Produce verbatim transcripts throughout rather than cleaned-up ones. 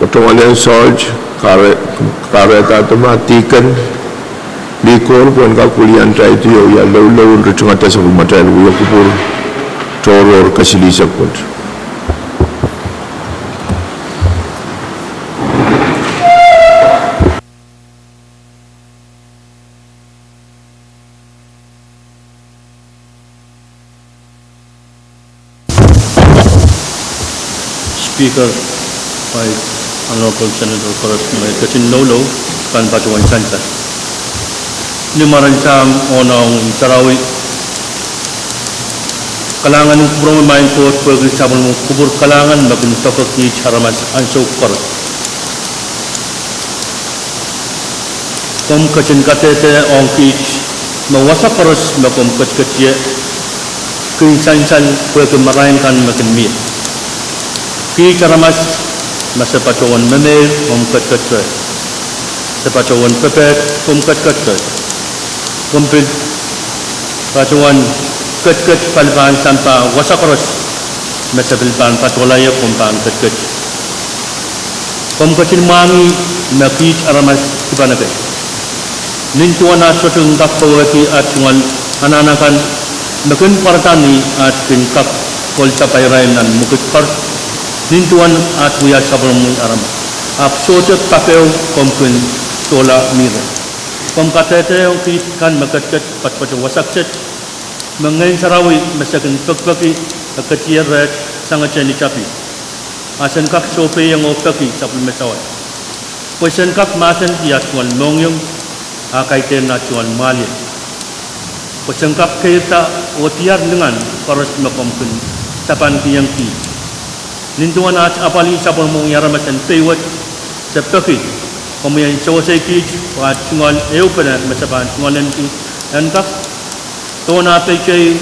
Patohwan en Sarge, kare-, kahrehda ma Deacon Likol pwehn kak wilian tithe oh wia loulou en ritingada sapwellimatail wia kupwur tohrohr kesilihsek wet. Speaker, Vice, Honorable Senator koaros, me ketin loulou, pahn patohwan sansal. Ni mwaren Sahm, Onohng, Sarawi, kalahngan en kupwuromwi maing Koht pwehki sapwellimomwi kupwur kalahngan me kin poakehki kiht aramas ansou koaros. Komw ketin kadehde ong kiht me wasa koaros me komw ketiket ie kin sansal pwehki marain kan me kin mie. Kiht aramas me se patohwan memeir, komw ketiket ie. Se patohwan pepehd, komw ketiket ie. Komw pil patohwan ketiket palipaun sampah wasa koaros me se pil pahn patohla ie, komw pahn ketiket. Komw ketin mwahngih me kiht aramas dipan ekei, nin duwen aht sohte kin kak powehdi aht tungoal anahn akan me kin pwarada ni aht kin kak kolda pai irail nan mwekid koaros, nin duwen aht wia sapwellimomwi aramas. Ahpw sohte pak ehu komw kin dohla mi reh. Komw kadehde ong kiht kan me ketiket poatopoate wasa kiset, me Ngehn Sarawi me se kin pekipeki e ketie reht sangete ni tapio, a sen kak sohpeiong oh peki sapwellime sawas, pwe sen kak mahsenki aht tungoal mohngiong, a kaidehn aht tungoal mwahliel, pwe sen kak keirda oh diar lingan koaros me komw kin sapankihong kiht. Nin duwen aht apwalih sapwellimomwi aramas en pei wet, se peki komwi en sewesei kiht pwe aht tungoal ehupene me se pahn tungoal en kiht en kak dohna peitei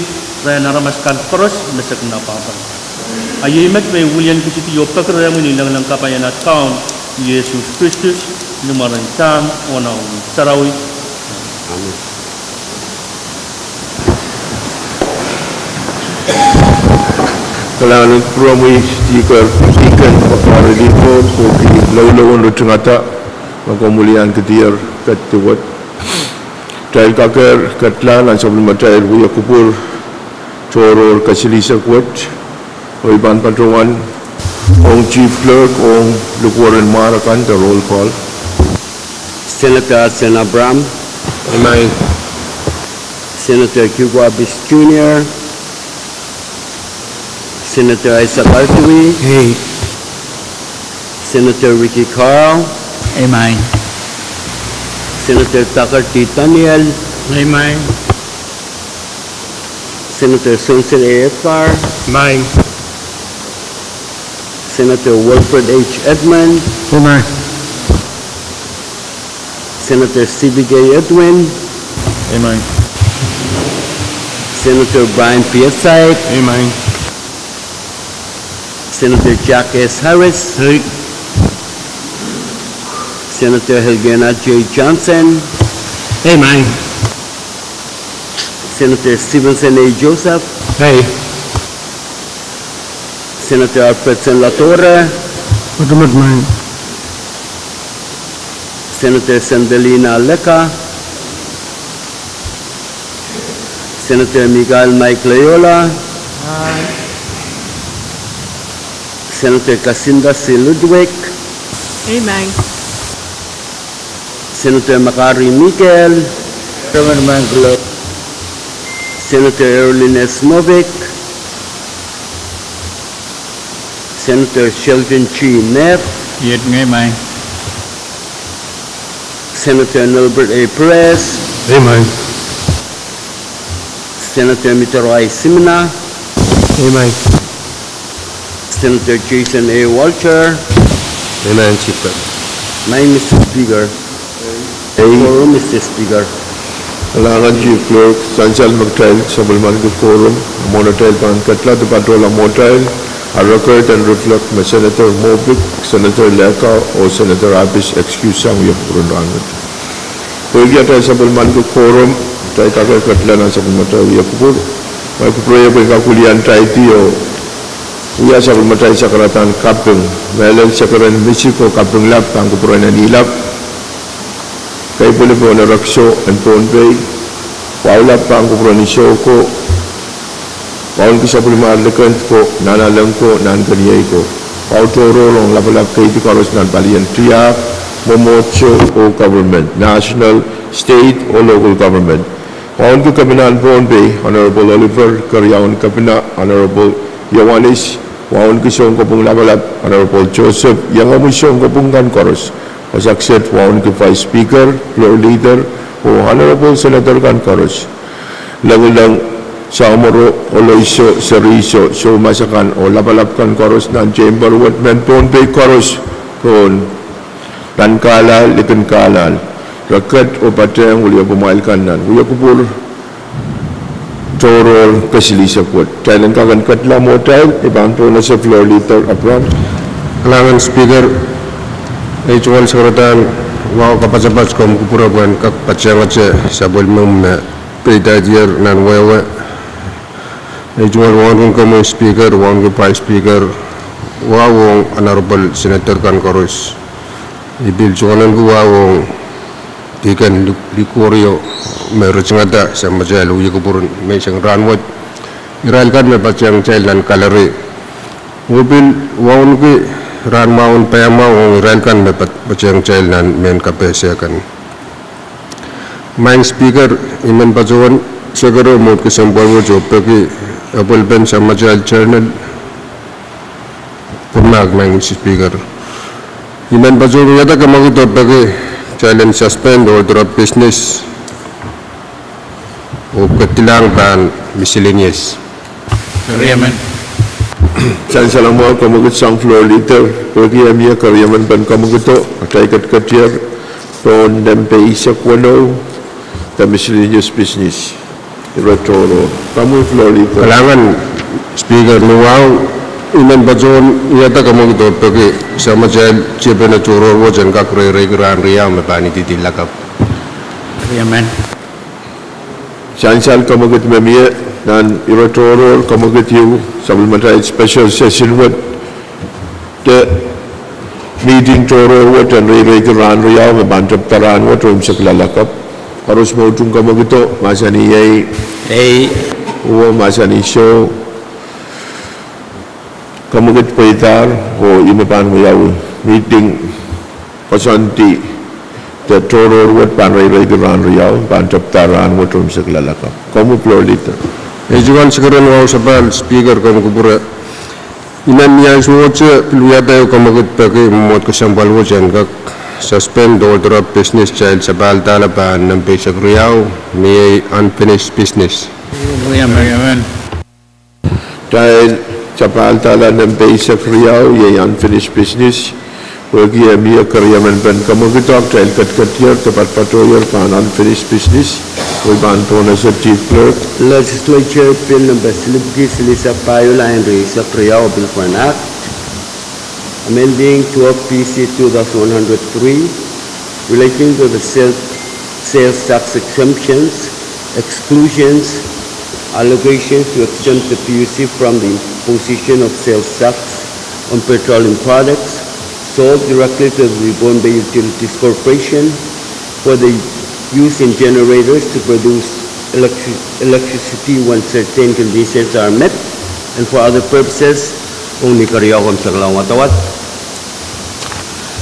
rehn aramas kan koaros me se kin apwahpwal. A iei met me I wilian kisidi oh peki rehmwi ni lengileng kapai en aht Kaun Iehsus Kristus, ni mwaren Sahm, Onohng, Sarawi. Amen. Kalahngan en kupwuromwi Speaker, Deacon Bakari Likol, pwehki loulou en ritingada me komw wilian kidier ketiket wet. Kitail kakehr ketla nan sapwellimatail wia kupwur tohrohr kesilihsek wet, oh I pahn patohwan ong Chief Clerk ong likwer en mwahr akan de roll call. Senator Hasan Abraham. Amen. Senator Kirk Wampis Junior, Senator Isaac Artui. Hey. Senator Ricky Carl. Amen. Senator Tucker T. Daniel. Amen. Senator Sonson A. Edgar. Amen. Senator Wilfred H. Edmund. Amen. Senator Stevie K. Edwin. Amen. Senator Brian Piatsait. Amen. Senator Jack S. Harris. Hey. Senator Helgena J. Johnson. Amen. Senator Stevenson A. Joseph. Hey. Senator Alfredson Ladora. Amen. Senator Sandelina Leka. Senator Michael Mike Loyola. Aye. Senator Kasinda C. Ludwig. Amen. Senator Makari Mikel. Amen, Michael. Senator Erlin S. Novick. Senator Sheldon G. Neff. Iet ngehi, Maing. Senator Nilbert A. Perez. Amen. Senator Mitero I. Simina. Amen. Senator Jason A. Walter. Amen, Chief Clerk. Maing, Mister Speaker. Ei. Quorum, Mister Speaker. Kalahngan Chief Clerk, sansal me kitail sapwellimaniki quorum, mwohn atail pahn ketla de patohla mwohtail, a record en reflect me Senator Moffitt, Senator Leka, oh Senator Abis excuse sang wia kupwur en rahnwet. Pwehki atail sapwellimaniki quorum, kitail kak ketla nan sapwellimatail wia kupwur. Ma kupwur ieu pwe I kak wilian tithe oh Wia sapwellimatail sakaradahn kaping, mehlel sakaradahn misik oh kaping lap pahn kupwuren en ilap, keipwili pohn erekiso en Pohnpei, wahu lap pahn kupwuren iso ko, wauneki sapwellimar likend ko, nan aleng ko, nan keniei ko, wahu tohrohr ong lapalap keidi koaros nan palien tiahk, mwomwohdiso oh government, national, state oh local government. Wauneki Kepinahn Pohnpei, Honorable Oliver, keriaun Kepina, Honorable Ioanis, wauneki sounkopwung lapalap, Honorable Joseph, iengomwi sounkopwung kan koaros, wasa kiset wauneki Vice Speaker, Floor Leader, oh Honorable Senator kan koaros. Lengileng, soahmworo, oloiso, seriso, soumas akan oh lapalap kan koaros nan chamber wet mehn Pohnpei koaros, pohn rahn kahlahl, likin kahlahl, re ket oh patehng wiliepwamwail kan nan wiekupwur tohrohr kesilisek wet. Kitail en kak en ketla mwohtail, I pahn pohnese Floor Leader Abraham. Kalahngan Speaker, ei tungoal sakaradahn wahu kapasapas komw kupwure pwehn kak patehngete sapwellime me peidaidier nan wehwe. Ei tungoal wauneki komwi Speaker, wauneki Vice Speaker, wahu ong Honorable Senator kan koaros. I pil tungoal wahu ong Deacon Li-, Likorio me ritingada samatail wiekupwur menseng rahnwet. Irail kan me patehng kitail nan gallery. Oh pil wauneki rahn mahwen paiamwahu ong irail kan me pat-, patehng kitail nan mehn kapehse kan. Maing Speaker, I men patohwan sekere mwohd kesempwal wet oh peki apwalipen samatail journal. Pwunmak Maing Speaker, I men patohwan wiahda kamwekid oh peki kitail en suspend order of business oh ketilang pahn miscellaneous. Sansal mwahu, kamwekid sang Floor Leader, pwehki e mie keriemen pen kamwekido, kitail ketiketier pohn nempe eisek weneu, de miscellaneous business. Ire tohrohr. Komwi Floor Leader. Kalahngan Speaker, ni wahu I men patohwan wiahda kamwekid oh peki samatail tiepene tohrohr wet en kak reireiki rahn riau me pahn ididi lakapw. Sansal kamwekid me mie, nan ire tohrohr kamwekid ieu, sapwellimatail special session wet, de meeting tohrohr wet en reireiki rahn riau me pahn tepda rahnwet oh imwisekla lakapw. Koaros me utung kamwekido, mahsanih ei. Ei. Uwe, mahsanih soh. Kamwekid pweidahr oh ih me pahn wiawi. Meeting koasoandi de tohrohr wet pahn reireiki rahn riau, pahn tepda rahnwet oh imwisekla lakapw. Komwi Floor Leader. Ei tungoal sekeren wahu sapahl Speaker, komw kupwure. I men mie ansou wet pil wiahda ehu kamwekid peki mwomwohd kesempwal wet en kak suspend order of business kitail sapahl dahla pahn nempe eisek riau, mie unfinished business. Kitail sapahl dahla nempe eisek riau, iei unfinished business. Pwehki e mie keriemen pen kamwekido, kitail ketiketier de patpatohier pahn unfinished business. I pahn pohnese Chief Clerk. Legislature Bill nempe silipwki silihsek pahieu, lain rieisek riau, a pil pwehn act amending twelve P C two thousand one hundred three, relating to the sales, sales tax exemptions, exclusions, allocations to exempt the P U C from the imposition of sales tax on petroleum products sold directly to the Pohnpei Utilities Corporation for the use in generators to produce electri-, electricity when certain conditions are met and for other purposes. Ong ni keriau, komw sekla wadawad.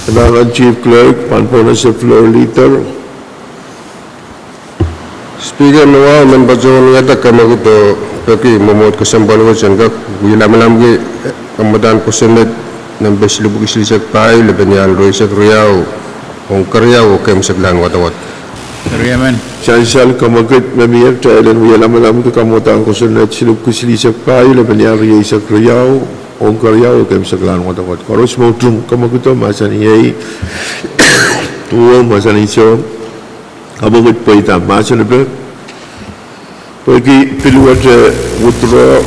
Kalahngan Chief Clerk, pahn pohnese Floor Leader. Speaker, ni wahu I men patohwan wiahda kamwekid oh peki mwomwohd kesempwal wet en kak wie lamalamki kamwadahn kosonned nempe silipwki silihsek pahieu, lepenian rieisek riau, ong keriau oh keimwseklahn wadawad. Sansal kamwekid me mie, kitail en wie lamalamki kamwadahn kosonned silipwki silihsek pahieu, lepenian rieisek riau, ong keriau oh keimwseklahn wadawad. Koaros me utung kamwekido, mahsanih ei. Uwe, mahsanih soh. Kamwekid pweida, mahsanipe, pwehki piluwet withdraw,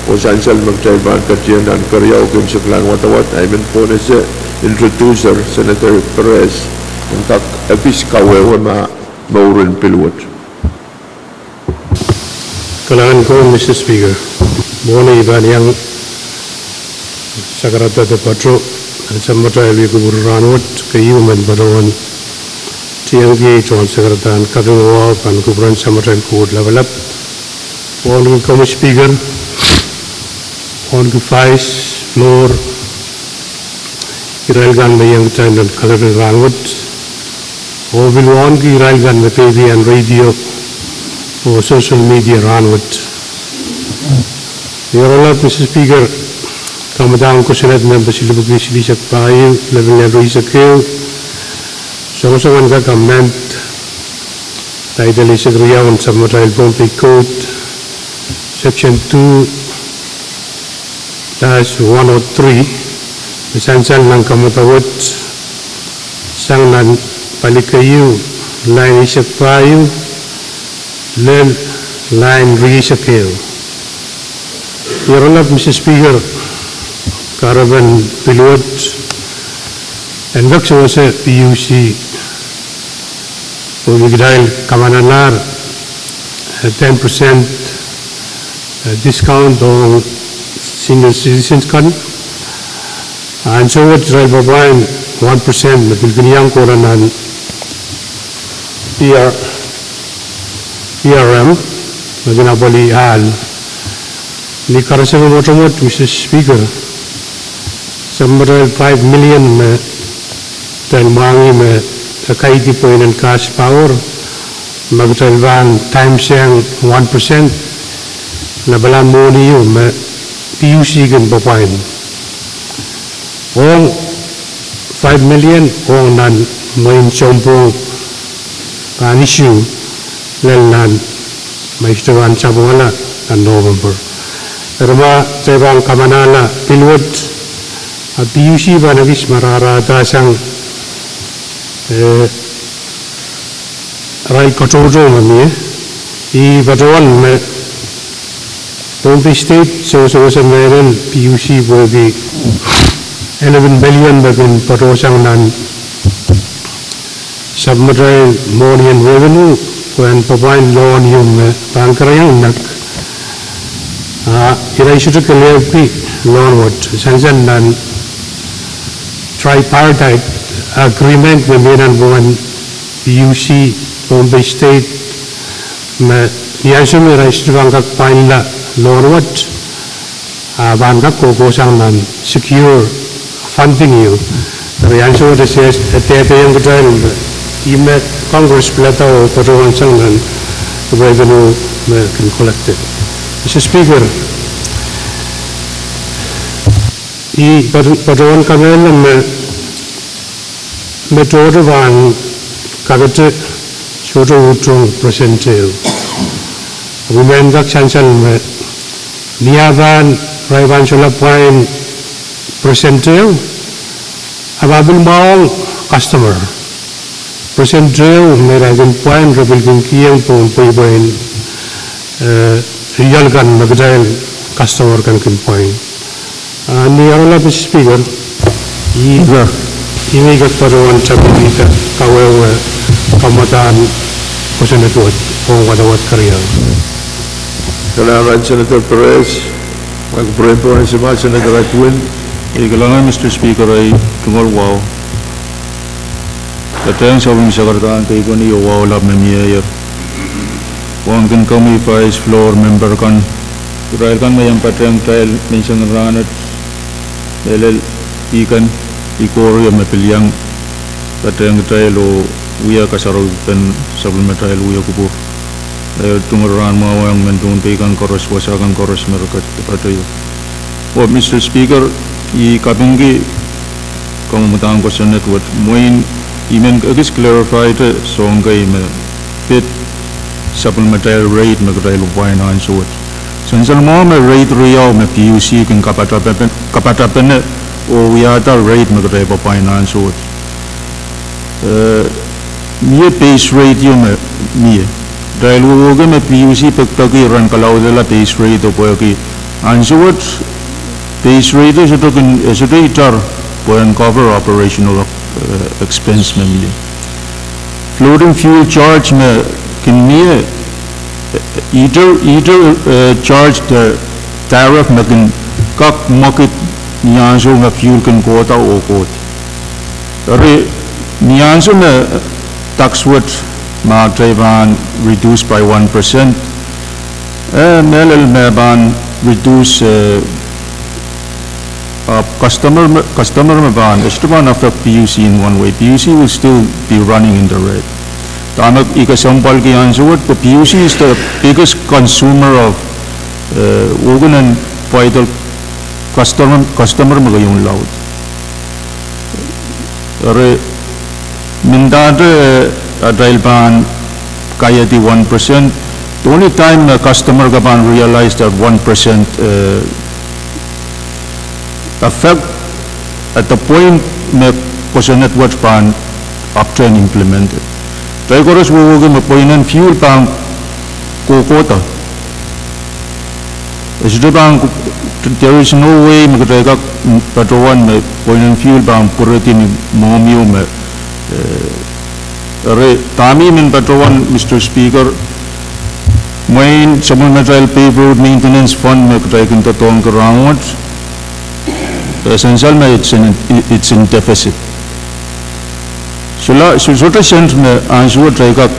oh sansal me kitail pahn ketier nan keriau oh keimwseklahn wadawad, I men pohnese introducer Senator Perez en kak ekis kawehwe ma mouren piluwet. Kalahngan ko, Mister Speaker. Mwohni I pahn iang Sakarada de patoh, sapwellimatail wia kupwur rahnwet, keieu men patohwan tiengki tohn sakaradahn kaping wahu pahn kupwuren sapwellimatail Koht Lapalap. Wauneki komwi Speaker, wauneki Vice, Floor, irail kan me iang kitail nan kalelapak rahnwet, oh pil wauneki irail kan me peikiong radio oh social media rahnwet. Ni oaralap Mister Speaker, kamwadang kosonned member silipwiki silihsek pahieu, lepin lel rieisek ehu, songosong en kak amend title eisek riau en sapwellimatail Pohnpei Code, Section two dash one oh three, me sansal nan kamwadang wet, sang nan pali keieu, lain eisek pahieu lel lain rieisek ehu. Ni oaralap Mister Speaker, kahrepen pil wet en kak sewese PUC, oh me kitail kamanalahr, eh, ten percent, eh, discount ong senior citizens kan. Ansou wet irail pahn pwain one percent me pil kin iang kohla nan PR, PRM, me kin apwalih ahl. Ni karasepe mwotomwot Mister Speaker, sapwellimatail five million me kitail mwahngih me e kaidehn pweinen cash power, ma kitail pahn times eng one percent, lapalahn mwohni ehu me PUC kin pahn pwain ong five million ong nan mwein sounpwong pahn issue lel nan, ma issue pahn sapwungala nan November. Eri ma kitail pahn kamanala pil wet, a PUC pahn ekis marahrahda sang, eh, irail katohto me mie. I patohwan me Pohnpei State sewesewese mehlel PUC pwehki eleven million me kin patohsang nan sapwellimatail mwohnien revenue, pwehn pahn pwain loan ieu me pahn kereniong nek. A irail sohte kelehpwki loan wet, sansal nan tripartite agreement me mie nan pwungen PUC, Pohnpei State, me ni ansou me irail sohte pahn kak pwainla loan wet, a pahn kak kohkohsang nan secure funding ieu. Eri ansou wet e sehse, e dehdehiong kitail me ih me Congress pilada oh patohwansang nan revenue me kin collected. Mister Speaker, I patohwan kamehlele me, me tohto pahn kakete sohte utung percent ehu. Wi men kak sansal me ni ah pahn, irail pahn solahr pwain percent ehu, a pahn pil mwahuong customer. Percent ehu me irail kin pwain re pil kin kihong pohn pweipwein, eh, iol kan me kitail customer kan kin pwain. Ah, ni oaralap Speaker, i, i me I kak patohwan sapwellimatail kawehwe kamwadahn kosonned wet ong wadawad keriau. Kalahngan Senator Perez, wahn pwurehng pwuhn en simal Senator Edwin. Ei kalahngan Mister Speaker, ei tungoal wahu. Patehng sapwellime sakaradahn keikoni oh wahu lap me mieier. Wauneki komwi Vice, Floor member kan, irail kan me iang patehng kitail menseng en rahnwet, mehlel Deacon Ikoria me pil iang patehng kitail oh wia kasarawien sapwellimatail wia kupwur. Eh, tungoal rahn mwahu ong mehn Pohnpei kan koaros, wasa kan koaros me re ket patohdo. Oh Mister Speaker, I kapingki kamwadahn kosonned wet mwein I men ekis clarify-te soahng kei me pid sapwellimatail rate me kitail pahn pwain ansou wet. Sansal mwahu me rate riau me PUC kin kapatapen, kapatapene oh wiahda rate me kitail pahn pwain ansou wet. Eh, mie base rate ieu me mie. Kitail wehwehki me PUC pekipeki ren kalaudehla base rate o pwehki ansou wet base rate e sohte kin, e sohte itar pwehn cover operational, eh, expense me mie. Floating fuel charge me kin mie, eh, itar, itar, eh, charge de tariff me kin kak mwekid ni ansou me fuel kin kohda oh kohdi. Eri ni ansou me tax wet ma kitail pahn reduce by one percent, eh, mehlel me pahn reduce, eh, ah, customer me, customer me pahn, eh, sohte pahn affect P U C in one way. P U C will still be running in the red. Dahme I kesempwalki ansou wet, the P U C is the biggest consumer of, eh, wukun en vital customer, customer me keieun laud. Eri, mendahte, eh, atail pahn kaiahdi one percent, the only time me customer ke pahn realize that one percent, eh, effect, at the point me kosonned wet pahn apwtehn implemented. Kitail koaros wehwehki me pweinen fuel pahn kohkohda. E sohte pahn, there is no way me kitail kak patohwan me pweinen fuel pahn pwurehdi ni mwomwio me, eh, eri dahme I men patohwan, Mister Speaker, mwein sapwellimatail Paved Road Maintenance Fund me kitail kin doadoahngki rahnwet, eh, sansal me it's in, it's in deficit. Solahr, soh, sohte sent me ansou wet kitail kak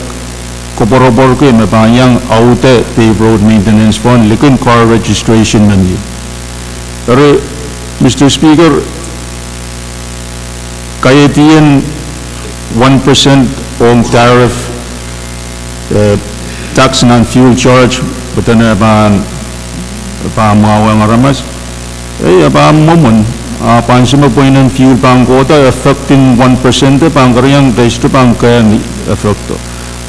koapworopworki me pahn iang aude Paved Road Maintenance Fund likin car registration me mie. Eri, Mister Speaker, kaiahdien one percent ong tariff, eh, tax nan fuel charge, pwe dene pahn, pahn mwahuweng aramas. Eh, e pahn mwomwen, ah, pahn sehse me pweinen fuel pahn kohda, effectin one percent, pahn kariong kitail sohte pahn kehn effect.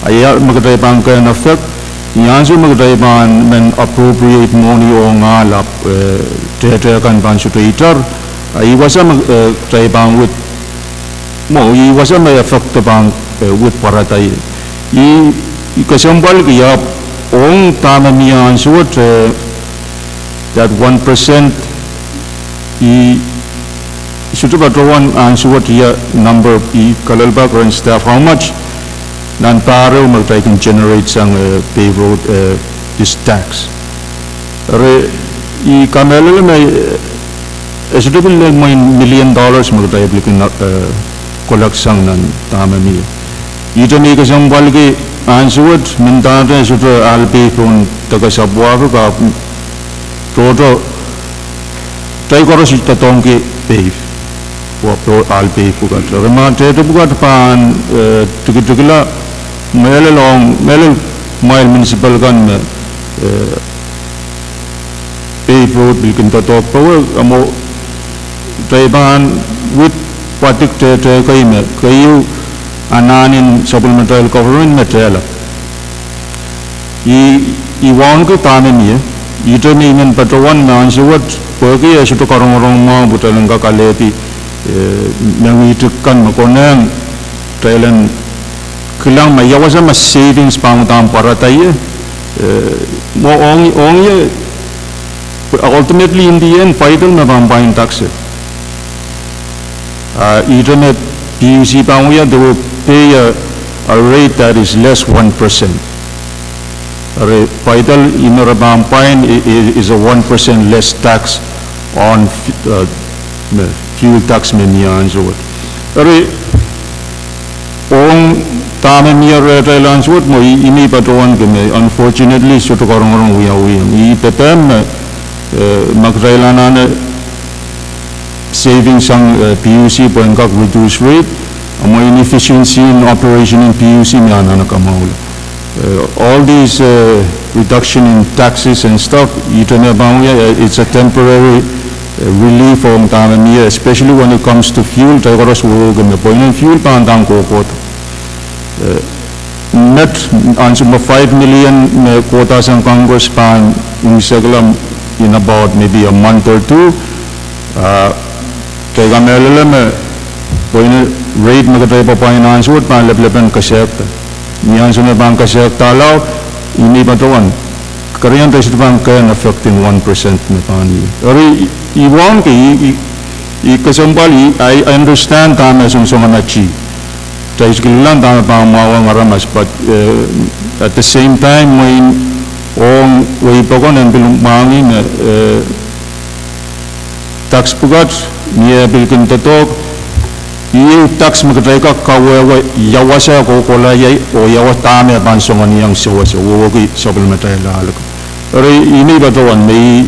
A ia me kitail pahn kehn effect, ni ansou me kitail pahn men appropriate mwohni ong ahl, eh, tehte kan pahn sohte itar, a ih wasa me, eh, kitail pahn wid, mwo, ih wasa me effect pahn, eh, wid pwarada ie. I, I kesempwalki ahpw ong dahme mie ansou wet, eh, that one percent, I, I sohte patohwan ansou wet ia number, I kalelapak rehn staff how much nan pahr ehu me kitail kin generate sang, eh, Paved Road, eh, this tax. Eri, I kamehlele me, eh, e sohte pil lel mwein million dollars me kitail pil kin, eh, collect sang nan dahme mie. Ihte me I kesempwalki ansou wet, mendahte e sohte ahl pei pohn deke sapwuahk, ahpw tohto, kitail koaros doadoahngki pei, oh, oh, ahl pei pwukat. Eri ma tehte pwukat pahn, eh, tikitikla, mehlel ong, mehlel mwail municipal kan me, eh, Paved Road pil kin doadoahk powe, a mwo kitail pahn wid pwadik tehte kei me keieu anahn en supplemental government me tehlap. I, I wauneki dahme mie, ihte me I men patohwan me ansou wet, pwehki e sohte karongorong mwahu pwe kitail en kak alehdi, eh, mengihtik kan me konehng kitail en kilang ma ia wasa me savings pahn uhdahn pwarada ie, eh, mwo ong, ong ie, ultimately in the end, vital me pahn pwain tax e. Ah, ihte me P U C pahn wia, they will pay a, a rate that is less one percent. Eri vital ih me re pahn pwain i, i, is a one percent less tax on fu-, eh, me, fuel tax me mie ansou wet. Eri ong dahme mie rehtail ansou wet mwo I, I men patohwanki me unfortunately sohte karongorong wiawi. I pepehm me, eh, ma kitail anahne saving sang, eh, P U C pwe en kak reduce rate, a mwein efficiency en operation en P U C me anahne kamwahula. Eh, all these, eh, reduction in taxes and stuff, ihte me pahn wia, eh, it's a temporary, eh, relief ong dahme mie, especially when it comes to fuel, kitail koaros wehwehki me pweinen fuel pahn uhdahn kohkohdo. Eh, met ansou me five million me kohdo sang Congress pahn imwisekla in about maybe a month or two. Ah, kitail kamehlele me pweinen rate me kitail pahn pwain ansou wet pahn lepelepen kesehkda. Ni ansou me pahn kesehkdahla, I men patohwan, keriaun kitail sohte pahn kehn effectin one percent me pahn ie. Eri I wauneki, I, I, I kesempwal, I, I understand dahme songosong met ie. Kitail kilkilang dahme pahn mwahuweng aramas, but, eh, at the same time, mwein ong wehi pokon en pil mwahngih me, eh, tax pwukat, mie pil kin doadoahk, iei tax me kitail kak kawehwe ia wasa kohkohlahte oh ia wasa dahme pahn songeniong sewese wehwehki sapwellimatail lel. Eri ih me I patohwan me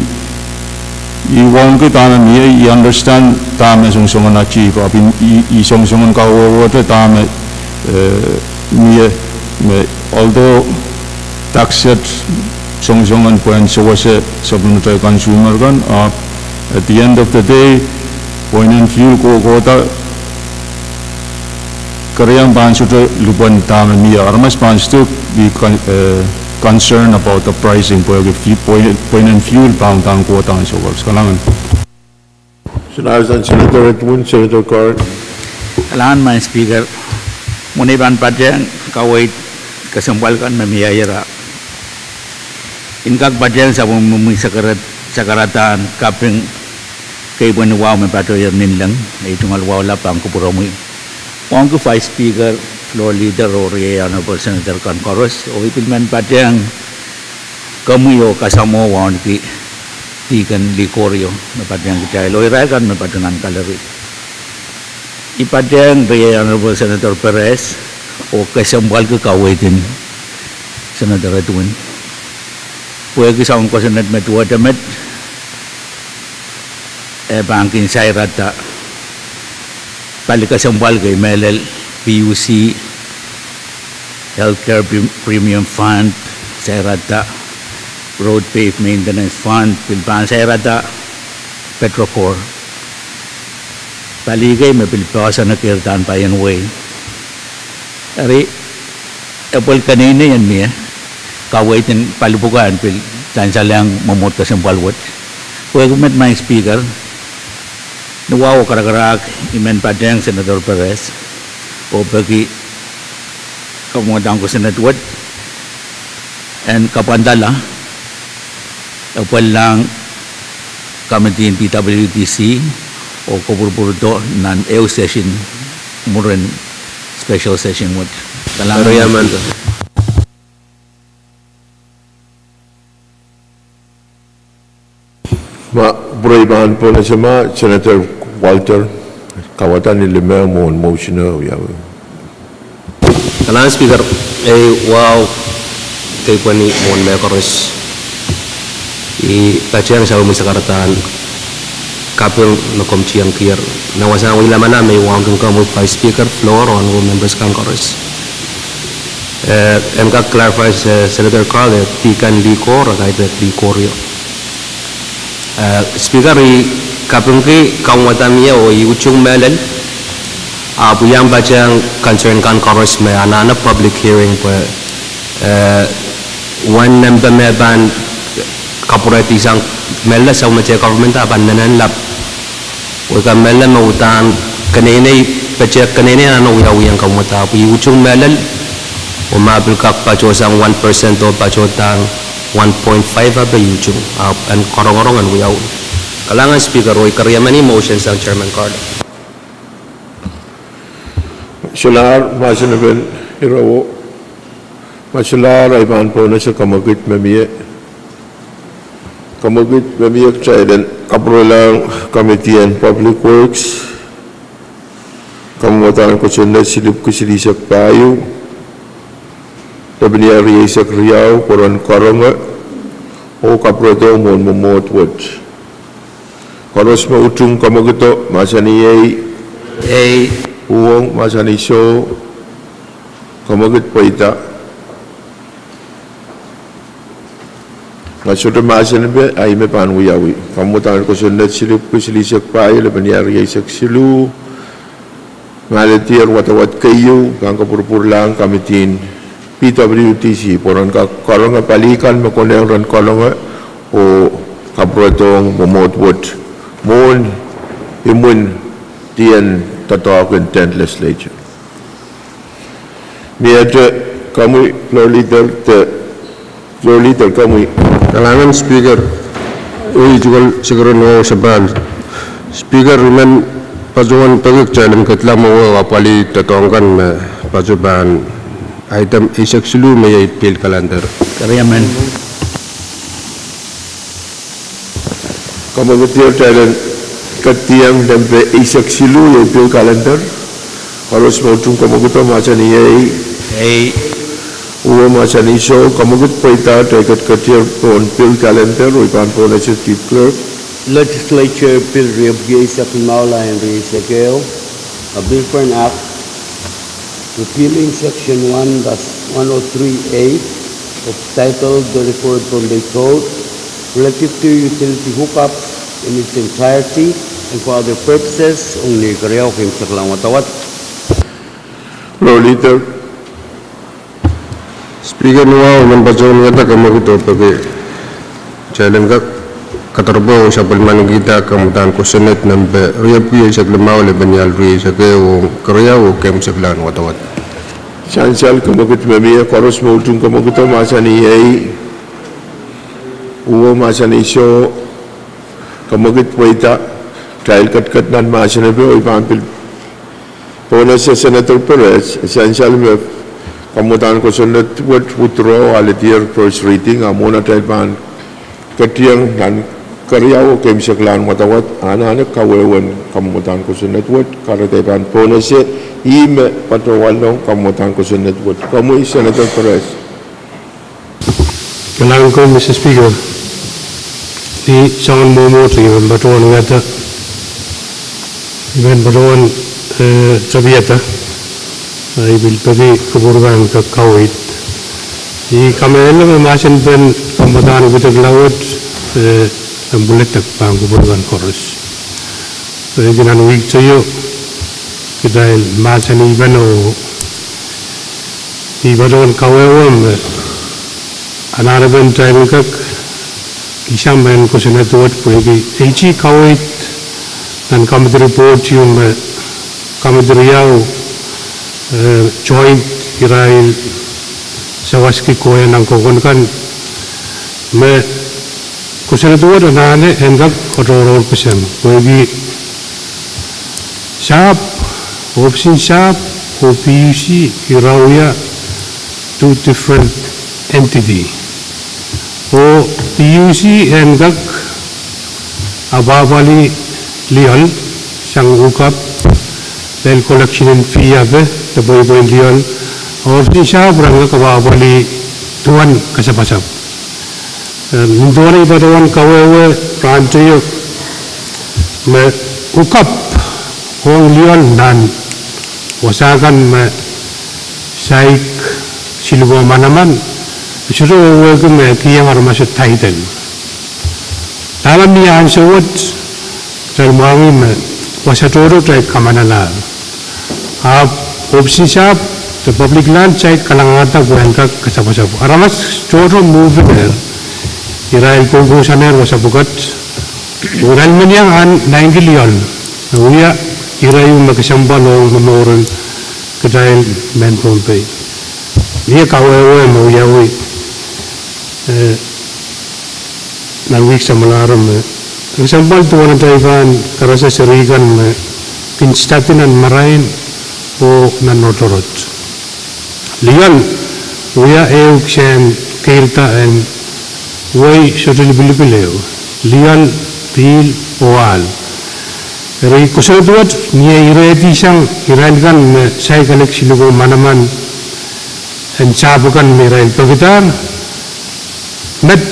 I, I wauneki dahme mie, I understand dahme songosongen ahi chief, ahpw I, I songosongen kawehwehte dahme, eh, mie, me although tax set songosongen pwehn sewese sapwellimatail consumer kan, ahpw at the end of the day, pweinen fuel kohkohda, keriau pahn sohte lipwen dahme mie, aramas pahn sohte be con-, eh, concern about the pricing, pwehki fu-, pweinen fuel pahn kohkohda ansou koaros. Kalahngan. Senator Edwin, Senator Carl. Kalahngan Madam Speaker, mwein I pahn patehng kaweid kesempwal kan me mie ira. I kak patehng sapwellimomwi sakaradahn kaping kei pwehn wahu me patohier ninleng, ei tungoal wahu lap pahn kupwuromwi, wauneki Vice Speaker, Floor Leader oh riei Honorable Senator kan koaros, oh I pil men patehng komwi oh kasamwo wauneki Deacon Likorio me patehng kitail oh irail kan me patohwan kalari. I patehng riei Honorable Senator Perez oh kesempwalki kaweid en Senator Edwin, pwehki soangen kosonned me duwehte met, e pahn kin sairada pali kesempwal kei mehlel, PUC, Healthcare Pre-, Premium Fund, sairada Road Pave Maintenance Fund, pil pahn sairada petrokor. Pali kei me pil poahsoanehkidahn paien wehi. Eri, e pwel keneinei en mie kaweid en pali pwukat en pil sansalehng mwomwohd kesempwal wet. Pwehki met Madam Speaker, ni wahu oh karakarahk I men patehng Senator Perez oh peki kamwadang kosonned wet en kapwandala, e pwellahng committee en PWDC oh kopwurupwurdo nan ehu session mwurin special session wet. Kalahngan. Ma pwurei pahn pohnese ma Senator Walter, kamwadang ni lime mwohn motion o ia. Kalahngan Speaker, ei wahu kei pwehn mwohn mehkoaros. I patehng sapwellimomwi sakaradahn kaping me komw tiengkier. Nan wasahn wehi lamalam me I wauneki komwi Vice Speaker, Floor, Honorable Members kan koaros. Eh, en kak clarify, eh, Senator Carl, eh, Deacon Likor, kaidehk Likorio. Eh, Speaker, I kapingki kamwadang mie oh I utung mehlel, ahpw I pahn patehng concern kan koaros me anahne public hearing pwe, eh, wen nempe me pahn kapwurehdisang mehlel sapwellimatail government a pahn inenen lap. Weka mehlel me uhdahn keneinei, pete keneinei anahne wiawihong kamwadang, ahpw I utung mehlel, oh ma pil kak patohsang one percent oh patohdahr one point five a pil utung, ahpw en korongorong en wiawi. Kalahngan Speaker, oh I keriameni motion sang Chairman Carl. Solahr mahsen en ire wet. Ma solahr, I pahn pohnese kamwekid me mie. Kamwekid me mie kitail en kapwurelahng Committee en Public Works, kamwadang kosonned silipwki silihsek pahieu, lepin ia rieisek riau, pworon karonge, oh kapwuredohng mwohn mwomwohd wet. Koaros me utung kamwekido, mahsanih ei. Ei. Uhwong, mahsanih soh. Kamwekid pweida. Ma sohte mahsen pe, ahi me pahn wiawi. Kamwadang kosonned silipwki silihsek pahieu, lepin ia rieisek siluh, me alehdier wadawad keieu, pahn kopwurupwurlahng committee en PWDC pwe ren kak karonge pali kan me konehng ren karonge oh kapwuredohng mwomwohd wet mwohn imwintien doadoahk en Legislature. Miehte komwi Floor Leader, Floor Leader komwi. Kalahngan Speaker, ih tuhkehn Secretary Nwahu Sapan. Speaker, I men patohwan peki kitail en ketla mwowe apwalih doadoahk kan me patohwan item eisek siluh me iei pil calendar. Keriamen. Kamwekid kitail en Ketieng nempe eisek siluh, iei pil kalender. Koaros me utung kamwekid mahsanih ei. Ei. Uwen mahsanih soh, kamwekid pweida atail ketiket pohn pil kalender, oh I pahn pohnese Chief Clerk. Legislature Bill riepwiki eisek limau, lain rieisek ehu, a bill for an act repealing section one dash one oh three A of Title twenty-four Pohnpei Code relative to utility hookups in its entirety and for other purposes, ong ni keriau, keimwseklahn wadawad. Rau Leader. Speaker, ni wahu, I men patohwan wiahda kamwekid oh peki kitail en kak kadarope oh sapwellimanikihda kamwadahn kosonned nempe riepwiki eisek limau, lepenial rieisek ehu, ong keriau oh keimwseklahn wadawad. Sansal, kamwekid me mie, koaros me utung kamwekid mahsanih ei. Uwen mahsanih soh, kamwekid pweida atail ketiket nan mahsen epe, oh I pahn pil pohnese Senator Perez, sansal me kamwadahn kosonned wet withdraw alehdier first reading, a mwohn atail pahn ketieng nan keriau oh keimwseklahn wadawad, anahne kawehwehn kamwadahn kosonned wet, kahrehda I pahn pohnese ih me patohwanohng kamwadahn kosonned wet. Komwi Senator Perez. Kalahngan ko, Mister Speaker. Ni soangen mwomwohdiso I men patohwan wiahda, I men patohwan, eh, tapiada, eh, I pil peki kupwur kan kak kaweid. I kamehlele me mahsenpen kamwadahn widek laud, eh, en pwiledek pahn kupwur kan koaros. Pwehki nan wihk teio kitail mahsanihpene, I patohwan kawehwe me anahnepen kitail en kak kihsang mehn kosonned wet pwehki eiti kaweid nan kamidi ripoht ieu me kamidi riau, eh, joint, irail sawaski kohieng nan koukon kan me kosonned wet anahne en kak koatohrohr kisehn pwehki sahpw, ohpisin sahpw oh P U C ira wia two different entity. Oh P U C en kak apwahpwalih lioal sang hookup, lel collection en fee ape, de pweipwein lioal. Ohpisin sahpw ren kak apwahpwalih duwen kasapasap. Eh, nin duwen I patohwan kawehwe rahn teio me hookup ong lioal nan wasa kan me saik silipwo manaman, e sohte wehwehki me kihong aramaso title. Dahme mie ansou wet, kitail mwahngih me wasa tohto kitail kamanalahr. Ahpw ohpisin sahpw de public land saik kalangatada pwe en kak kasapasap. Aramas tohto mwohpwuker, irail koukousoanehr wasa pwukat, oh irail men iang ahn naineki lioal, me wia ire ieu me kesempwal ong momour en kitail mehn Pohnpei. Mie kawehwe me wiawi, eh, nan wihk samwalahro me kesempwal duwen atail pahn karasa seri kan me kin stadi nan marain oh nan rotorot. Lioal wia ehu kisehn keirda en wehi sohte lipilipil ehu: lioal, pihl oh ahl. Eri kosonned wet mie irehdihsang irail kan me saik alek silipwo manaman en sahpw kan me irail pekida, met,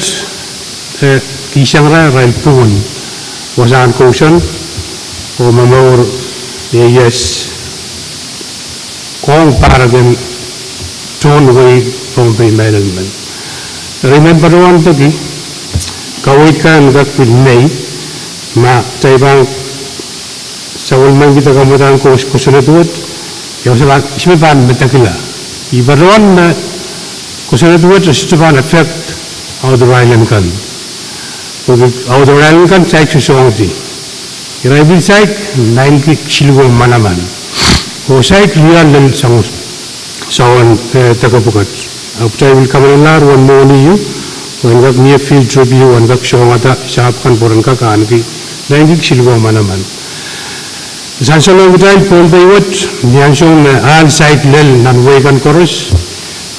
eh, kihsang irail pwungen wasahn kousoan oh momour, eh, ieias ong pahrek en tohn wehi Pohnpei mehlel men. Eri I men patohwan peki kaweid kan en kak pil mei, ma kitail pahn sapwellimanikihda kamwadahn kos-, kosonned wet, ia wasa me I pahn medekila. I patohwan me kosonned wet e sohte pahn affect Outer Island kan. Pwehki Outer Island kan saik sosohngdi. Irail pil saik naineki silipwo manaman, oh saik lioal lel soangen, eh, deke pwukat. Ahpw kitail pil kamanalahr uwen mwohni ieu, pwe en kak mie field trip ieu en kak sohngada sahpw kan pwe ren kak ahneki naineki silipwo manaman. Sansalohng kitail Pohnpei wet, ni ansou me ahl saik lel nan wehi kan koaros,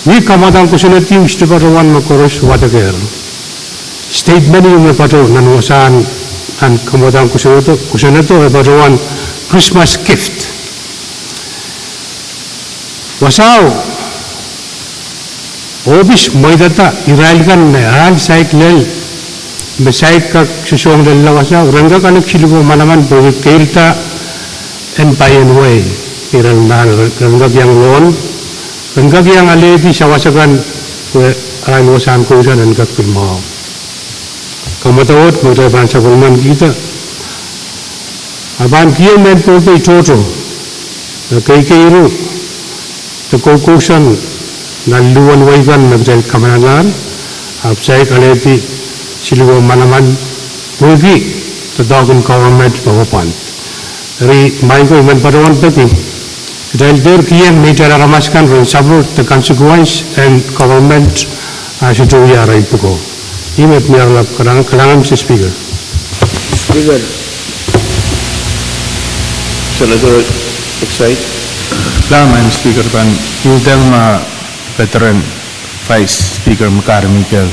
ni kamwadahn kosonned ieu sohte patohwan me koaros wadekehr. Statement ieu me patohwan nan wasahn Nan kamwadang kosonnedo, kosonnedo e patohwan Christmas gift. Wasao ohpis mweidada irail kan me ahl saik lel, me saik kak sosohng lella wasao, ren kak alehdi siluh ko manaman pwehki keirda en paien wei, irail nan ren kak iang loan, ren kak iang alehdi sawas akan, pwe arail wasahn kousoan en kak pil mwahu. Kamwadang wet me kitail pahn sapwellimanikihda, a pahn kihong mehn Pohnpei tohto, me keikeiru de koukousoan nan luhwen wei kan me kitail kamanalahr, ahpw saik alehdi siluh ko manaman pwehki doadoahk en government me pwapwand. Eri maing ko, I men patohwan peki kitail dehr kihong neitail aramas kan ren support the consequence en government a sohte wia arail pwukoa. Ih met me I wiahla. Kalahngan, Mister Speaker. Speaker. Senator Excite. Kalahngan, Madam Speaker, pahn iuhdel ma veteran Vice Speaker me kar mi kehla.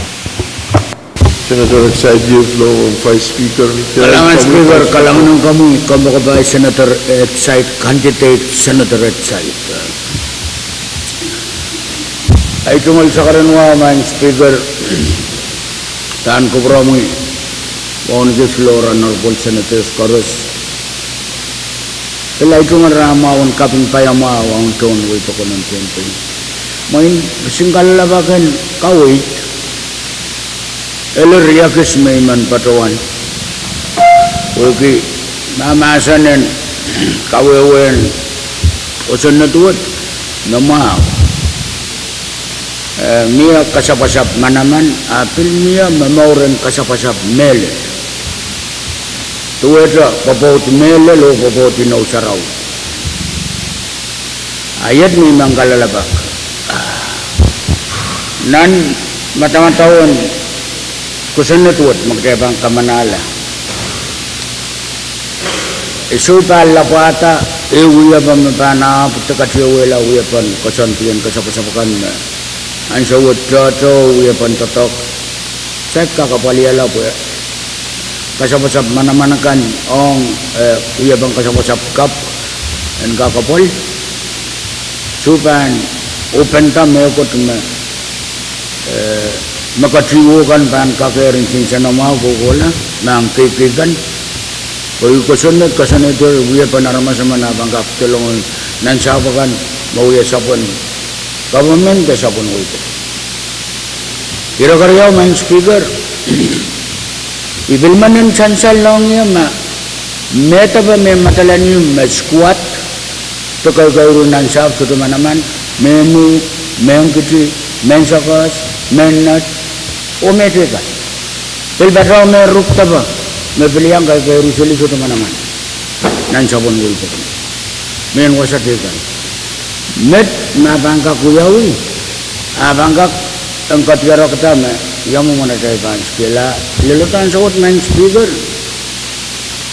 Senator Excite, you floor, Vice Speaker. Kalahngan Speaker, kalahngan ong komwi, kompoakepahi Senator Excite, candidate Senator Excite. Ei tungoal sakaradahn wa, Madam Speaker, pahn kupwuromwi wauneki floor, Honorable Senators koaros. Pil ei tungoal rahn mwahu en kaping paiamwahu ong tohn wei pokon en Pohnpei. Mwein kisin kalelapak en kaweid, ele riekid me I men patohwan wehwehki mahmahsen en kawehwehn kosonned wet me mwahu. Eh, mie kasapwasap manaman, a pil mie momour en kasapwasap mehlel. Duwehte pwopwoud mehlel oh pwopwoud inou sarawi. A iet me I men kalelapak. Nan madamadau en kosonned wet me kitail pahn kamanahla, e soh pahn lapwada ehu wiepen me pahn ahpw de katieuwehla wiepen koasoandi en kasapwasap kan me ansou wet tohto wiepen doadoahk saik kak apwalihala pwe kasapwasap manaman kan ong, eh, wiepen kasapwasap kapw en kakapwal. Soh pahn open dam mehkot me, eh, me katiuo kan pahn kakehr en nsenamwahu kohkohla, mahn keikei kan. Pwe I kosonned, kosonned wiepen aramas emen a pahn kak dolong nan sahpw akan me wia sapwen government de sapwen wehi. Ire keriau, Madam Speaker, I pil men en sansal ong ie ma, me depe me madalan ieu me squat, de keikeiru nan sahpw sohte manaman, mehn uh, mehn kiti, mehn sokehs, mehn net, oh me teikan. Pil patohwan me ruk depe, me pil iang keikeiru seli sohte manaman nan sapwen wehi pokon. Mehn wasa teikan. Met me pahn kak wiawi, a pahn kak en kadiarekda me ia mwomwen atail pahn skela lel uhdahn sawet, Madam Speaker.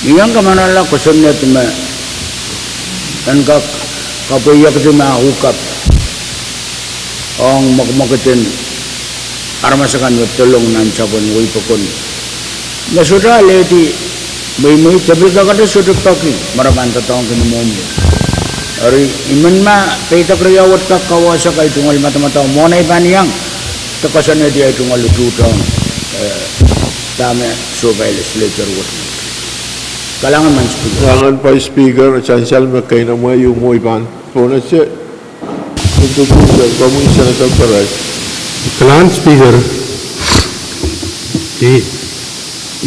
I iang kamanahla kosonned me en kak kapweiekidi ma ukap ong mwekmwekid en aramas akan me dolong nan sapwen wehi pokon. Me sohte alehdi mweimwei, de pil kakete sohte peki me re pahn doadoahngki ni mwomwen. Eri I men ma peidek riau wet kak kawehwehki ei tungoal madamadau mwohn ei pahn iang de koasoanehdi ei tungoal utuhte ong, eh, dahme sohpai legislature wet. Kalahngan, Madam Speaker. Kalahngan Vice Speaker, sansal me keinemwe ieu mwo I pahn pohnese. Senator Perez. Kalahngan Speaker, I,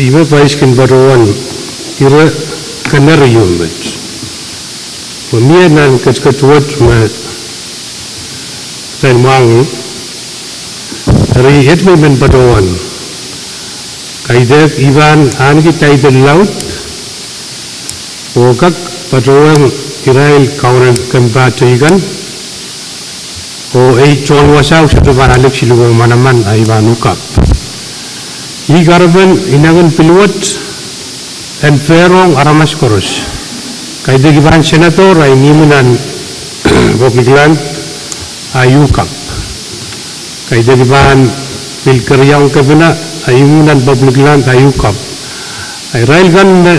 I me pahn kin patohwan ire kenen ieu met. Pwe mie nan ketiket wet me kitail mwahngih, eri iet me I men patohwan kaidehk, I pahn ahneki title laud oh kak patohwan irail kaweid en kempa teikan, oh ei tohn wasao sohte pahn alehdi siluh ko manaman, a I pahn ukap. Ih kahrepen inengen pil wet en fehr ong aramas koaros. Kaidehk I pahn senator a I mihmi nan public land, a I ukap. Kaidehk I pahn pil keriaun kepina, a I mihmi nan public land, a I ukap. Irail kan me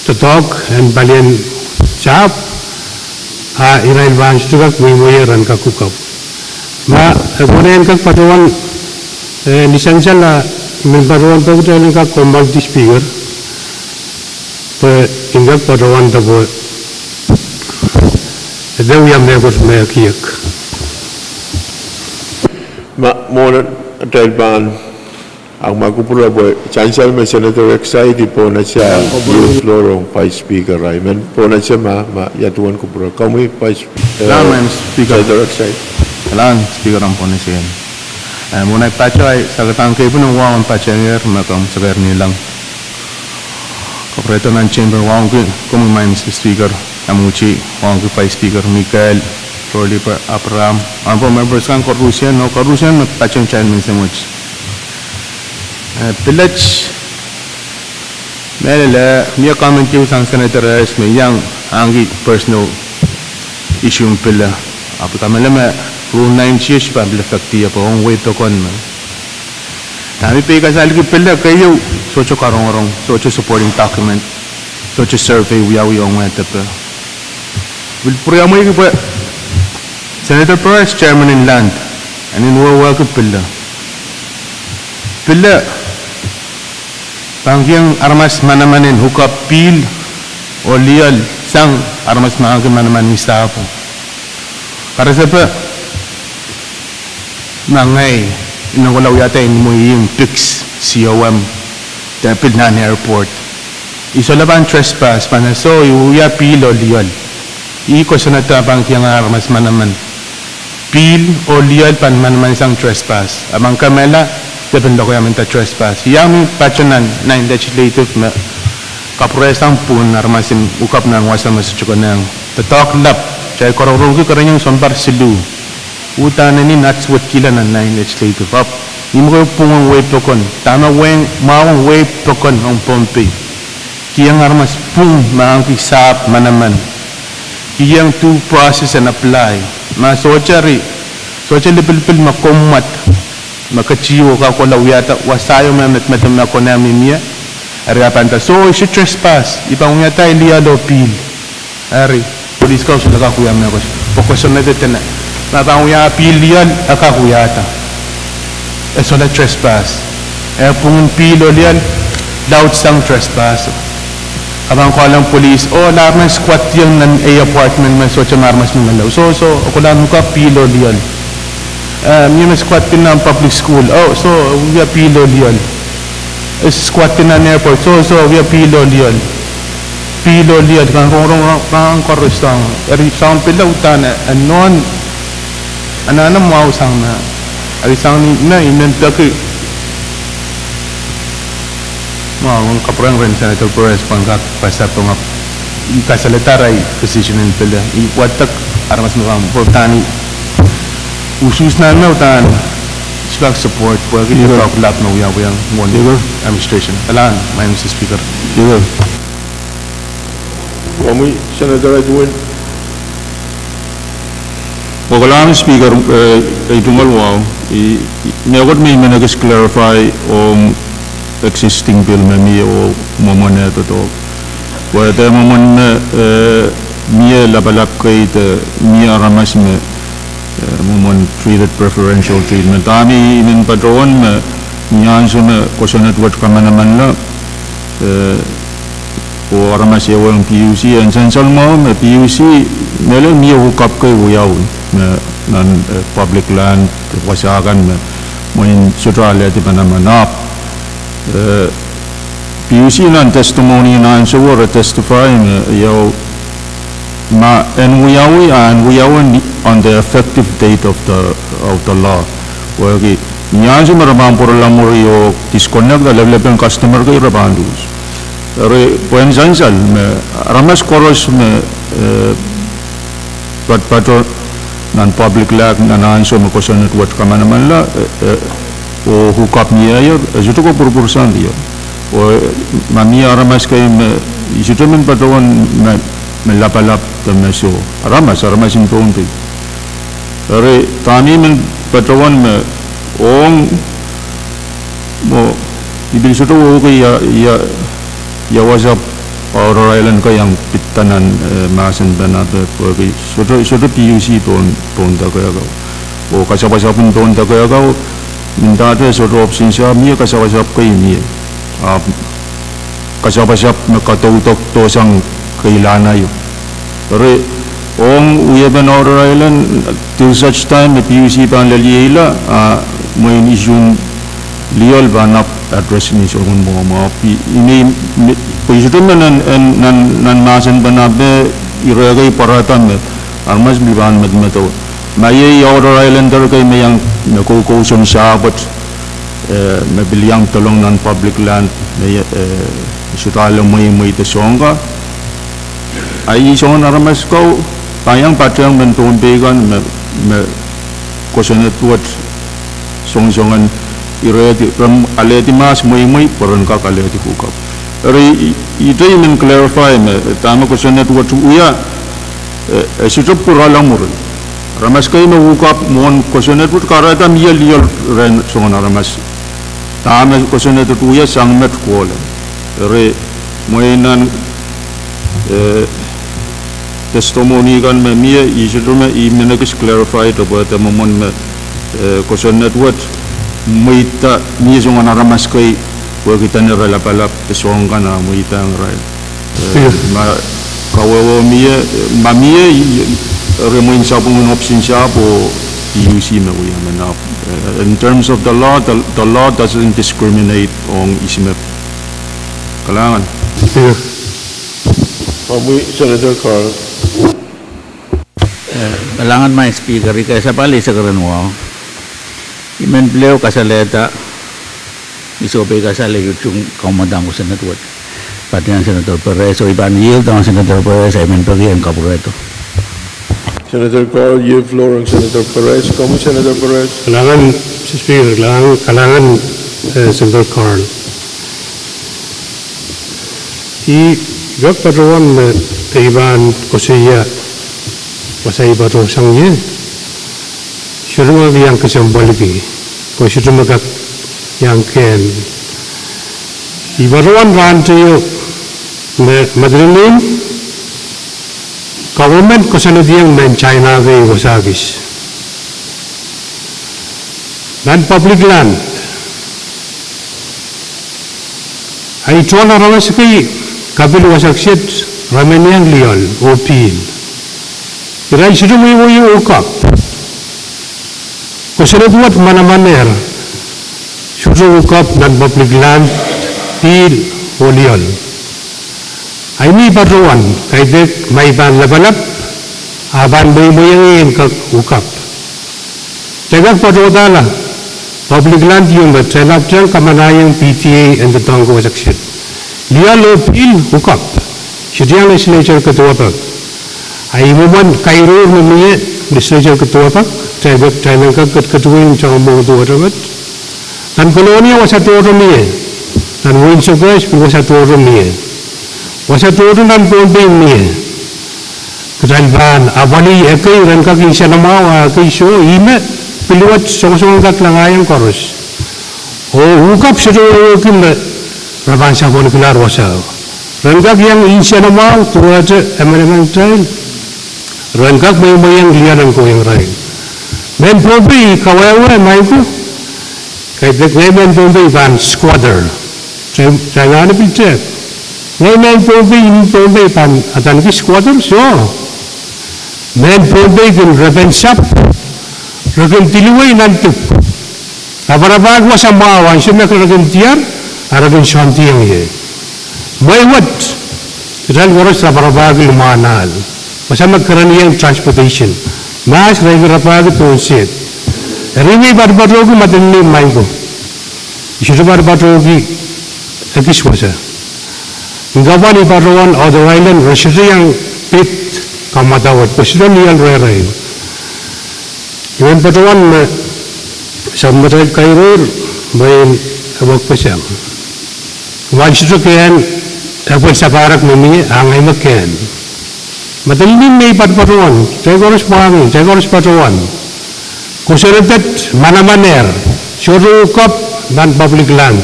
doadoahk en palien sahpw, a irail pahn sohte kak mweimweier en kak hook up. Ma e pwehn en kak patohwan, eh, ni sansal a I men patohwan peki kitail en kak komoaldi speaker, pwe en kak patohwan depe e wia mehkot me kiek. Ma mwohn atail pahn, ahmw kupwure pwe sansal me Senator Exide I pwonehng ie floor ong Vice Speaker, I men pwonehng ma, ma ia duwen kupwure. Komwi Vice, eh, Madam Speaker. Senator Exide. Madam Speaker, ahmw pwonehng ie. Eh, mwohn ei pato, I sakadahn kei pwunong wahu en patohwan me komw sakair ni lang. Kapwurehdo nan chamber wahu ki, komwi Madam Speaker, Amwuti, wahu ki Vice Speaker Mikael, Rolipa Abraham, honorable members kan koaruhsie, oh koaruhsie me patohwan chairman semwet. Eh, pilet mehlel, mie comment ieu sang Senator Harris me I iang ahneki personal issue pil. Ahpw I kamehlele me rule nine G pahn pil affect ie pwe ong wehi pokon me. Dahme I pil kasalehki pil keieu, sohte karongorong, sohte supporting document, sohte survey wiawi ong wehi depe. Pil pwuriamweiki pwe Senator Perez, chairman en land, e nin wehwehki pil. Pil pahn kihong aramas manaman en hook up pihl oh lioal sang aramas me ahneki manaman ni sahpwo. Karasepe ma ngehi, I men kohla wiahda imwei ihmw piks, C O M, de pil nan airport. I solahr pahn trespass, pahn soh, I wia pihl oh lioal. I kosonned pahn kihong aramas manaman pihl oh lioal pahn manaman sang trespass. A pahn kemehla, de pil lokaia menda trespass. I iang mi patohwan nan legislative me kapwurehiong pwuhn aramas en hook up nan wasa me sohte konehng. Doadoahk lap, kitail karongarongi kerenieng sounpar siluh. Uhdahn nin at suwedkihla nan legislative. Ahpw, imwei pwung ong wehi pokon. Dahme wehi, mwahu ong wehi pokon ong Pohnpei. Kihong aramas pwung me ahneki sahpw manaman. Kihong due process en apply. Ma sohte eri, sohte lipilipil me komw mwet me ketihwo kak kohla wiahda, wasa ieu me medemedewe me konehng mihmi ie. Eri a pahn nda, soh, I sohte trespass, I pahn wiahda lioal oh pihl. Eri, police ko sohte kak wia mehkot. Pwe kosonned e dene, ma pahn wia pihl lioal, e kak wiahda. E sohte trespass. E pwungen pihl oh lioal, laud sang trespass. A pahn kohla police, oh, lahr nan squat ieng nan ei apartment me sohte aramas me menlau. Soh, soh, e kohla hook up pihl oh lioal. Eh, mie me squat nan public school. Oh, soh, wia pihl oh lioal. E squat nan airport. Soh, soh, wia pihl oh lioal. Pihl oh lioal, kan rongorong, kan koaros sang. Eri sang pil uhdahn, eh, anahne mwahu sang me. Eri sang ni, me, I men peki. Mwahu, kapwurehng rehn Senator Perez pwehn kak pasapeng ahpw I kasalehda ei position en pil. I wadek aramas me pahn, pwe uhdahn I usuhs nan me uhdahn I sohte kak support, pwehki doadoahk lap me wiawiong mwohn administration. Kalahngan, Madam Speaker. Komwi Senator Edwin. Oh, kalahngan Speaker, eh, ei tungoal wahu, I, I, mehkot me I men ekis clarify ong existing bill me mie oh mwomwen eh doadoahk. Pwe de mwomwen me, eh, mie lapalap kei de mie aramas me, eh, mwomwen treated preferential treatment. Dahme I men patohwan me ni ansou me kosonned wet kamanamanla, eh, oh aramas ehuong P U C, en sansal mwahu me P U C, mehlel mie hook up kei wiawi me nan, eh, public land, wasa kan me mwein sohte alehdi manaman ahpw, eh, P U C nan testimony nan ansouo re testify me, eh, ma en wiawi, a en wiawi on the effective date of the, of the law. Pwehki ni ansou me re pahn pwurala mwuri oh disconnect, a lapalapen customer kei re pahn lose. Eri pwehn sansal me aramas koaros me, eh, patopato nan public land nan ansou me kosonned wet kamanamanla, eh, eh, oh hook up mieier, e sohte ko pwurpwursandier. Oh, eh, ma mie aramas kei me I sohte men patohwan me, me lapalap de me soh. Aramas, aramas en Pohnpei. Eri dahme I men patohwan me ong mwo I pil sohte wehwehki ia, ia, ia wasa Outer Island kei iang pid nan, eh, mahsen pahn ape, pwehki sohte, sohte P U C pohn, pohn deke ko. Oh kasapasap en pohn deke ko, mendahte sohte option sa mie, kasapasap kei mie. Ah, kasapasap me kadaudok dohsang keilahn aio. Eri, ong wiepen Outer Island, till such time me P U C pahn lelieila, ah, mwein issue lioal pahn ahpw address ni soangen mwomwohdiso. I, i, i, pwe I sohte men en, en, nan, nan mahsen pahn ape, ire kei pwarada me, aramas pil pahn medemedewe. Ma iei Outer Islander kei me iang, me kou, kouson sahpwet, eh, me pil iang dolong nan public land, me, eh, sohte ale mweimwei de soahng ka. A ih soangen aramas ko, pahn iang patehng mehn Pohnpei kan me, me kosonned wet songosongen ire, re alehdi mahs mweimwei, pwe ren kak alehdi hookup. Eri, i, ih te I men clarify me, dahme kosonned wet wia, eh, eh, sohte pwurala mwuri. Aramas kei me hookup mwohn kosonned wet kahrehda mie lioal rehn soangen aramas. Dahme kosonned wet wia sang met kohla. Eri, mwein nan, eh, testimony kan me mie, I sohte me I men ekis clarify de pwe de mwomwen me, eh, kosonned wet mweida mie soangen aramas kei, pwehki dene re lapalap de soahng kan a mweidehng irail. Eh, ma kawehwe mie, ma mie, i, eri mwein sapwungen option sahpw oh P U C me wia me nap. Eh, in terms of the law, the, the law doesn't discriminate ong ihs me. Kalahngan. Komwi Senator Carl. Eh, kalahngan Madam Speaker, I kesempwal eisek ren wahu. I men pil ehu kasalehda, I sohpeiong kasale ieu tung kaumadahn kosonned wet. Patehng Senator Perez, oh I pahn yield ong Senator Perez, I men peki en kapwurehdo. Senator Carl, yield floor ong Senator Perez, komwi Senator Perez. Kalahngan Speaker, kalahngan, kalahngan, eh, Senator Carl. I kak patohwan me I pahn koasoia, wasa I patohsang ie, sohte me kak iang kesempwalki, oh sohte me kak iang kehn. I patohwan rahnteio me, me medemedewe, government kosonnediong mehn China kei wasa kis. Nan public land. Ahi tohn aramas kei kapil wasa kiset, re men iang lioal oh pihl. Irail sohte wehwehki hookup. Kosonned wet manamanehr, sohte hookup nan public land, pihl oh lioal. Ahi me I patohwan, kaidehk ma I pahn lapalap, a pahn mweimweiong ie en kak hookup. Kitail kak patohdahla public land ieu me kitail ahpwtehn kamanahiong P T A en doadoahngki wasa kiset. Lioal oh pihl hookup. Sohte iang legislature keduwapak. Ahi mwomwen kairohr me mie legislature keduwapak, kitail, kitail en kak ketiket, ketikihong soangen mwomwen duwehte met. Nan Kolonia wasa tohto mie. Nan Wayne Shokers pil wasa tohto mie. Wasa tohto nan Pohnpei mie. Kitail pahn apwalih ekei ren kak insenamwahu, a ekei soh, ihme pil wet songosong en kak langahiong koaros. Oh hookup sohte wehwehki me re pahn sapwellikilahr wasao. Ren kak iang insenamwahu duwehte emenemen kitail. Ren kak mweimweiong lioal en kohieng irail. Mehn Pohnpei kawehwe maing ko, kaidehk ngehi mehn Pohnpei pahn squatter. Kitail anahne pil tehk, ngehi mehn Pohnpei, I mihmi Pohnpei, pahn adaneki squatter, soh. Mehn Pohnpei kin repensap, re kin diliwei nan dipw. Raparapahki wasa mwahu ansou me re kin diar, a re kin soandiong ie. Mwehi wet, kitail koaros raparapahki limwahn ahl. Wasa me kerenieng transportation. Mahs re kin rapahki tohn sehd. Eri me I patopatohki madelini maing ko. I sohte patopatohki ekis wasa. Ni kapwal I patohwan Outer Island re sohte iang pid kamwadawet, pwe sohte lioal rehrail. I men patohwan me sapwellimatail kairohr, mwein e wekpeseng. Kumwail sohte kehn epwel sapahrek me mie, a ngehi me kehn. Madelini me I patopatohwan, kitail koaros pwangih, kitail koaros patohwan. Kosonned wet manamanehr, sohte hookup nan public land.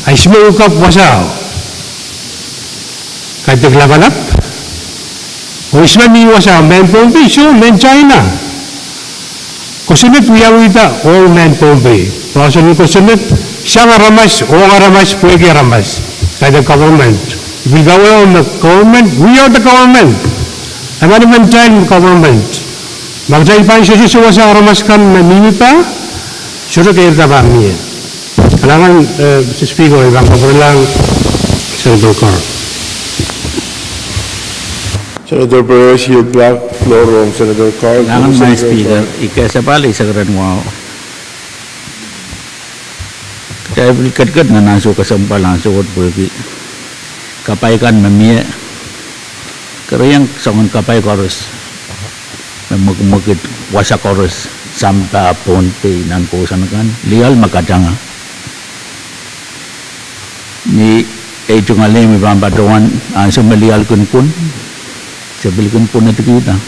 Ihs me kapw wasao? Kaidehk lapalap. Oh ihs me mi wasao? Mehn Pohnpei, soh, mehn China. Kosonned wiawihda ong mehn Pohnpei. Poahsoan en kosonned, sang aramas, ong aramas, pwehki aramas. Kaidehk government. I pil kawehwe me government, we are the government. Emenemen kitail me government. Ma kitail pahn sohte sewese aramas kan me mihmi pah, sohte keirda pahn mie. Kalahngan, eh, Mister Speaker, I pahn kapwurelahng Senator Carl. Senator Perez, yield back floor rong Senator Carl. Kalahngan, Mister Speaker, I kesepahl eisek rehn wahu. Kitail pil ketiket nan ansou kesempwal ansou wet pwehki kapai kan me mie, kerehiong soangen kapai koaros me mwekimwekid wasa koaros sampah Pohnpei nan kousoan kan, lioal me katanga. Ni ei tungoal ehu me I pahn patohwan ansou me lioal kin pwun, se pil kin pwunedkihda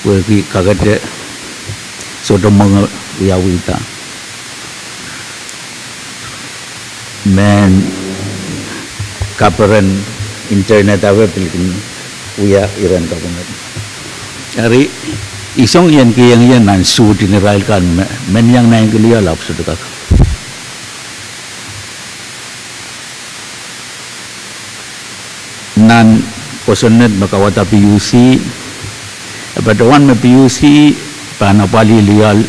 pwehki kakete sohte mwenge wiawihda. Mehn kaperen internet ape pil kin wia iren kapwunod. Eri, I song ien kiheng ie nan suhtin irail kan me men iang naineki lioal ahpw sohte kak. Nan kosonned me kauwada PUC, e patohwan me PUC pahn apwalih lioal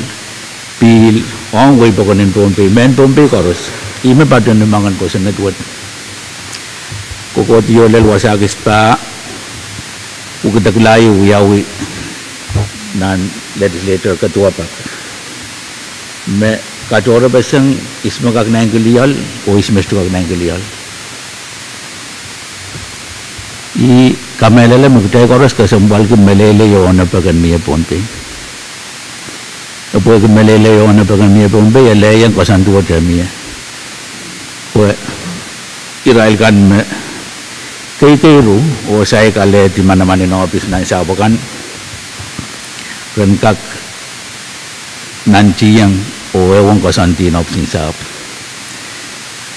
pihl ong wehi pokon en Pohnpei, mehn Pohnpei koaros. Ihme patohwan ni moangen kosonned wet. Kohkohdo lel wasa kis pah, wekidekla wiawi nan legislature kaduwapak me katohrepeseng ihs me kak naineki lioal oh ihs me sohte kak naineki lioal. I kamehlele me kitail koaros kesempwalki meleilei oh onopek en mie Pohnpei. E pwehki meleilei oh onopek en mie Pohnpei, e lehiong koasoandi wet e mie pwe irail kan me keikeiru oh saik alehdi manaman en ohpis nan sahpw akan, ren kak nantihong oh ehuong koasoandi en ohpis en sahpw.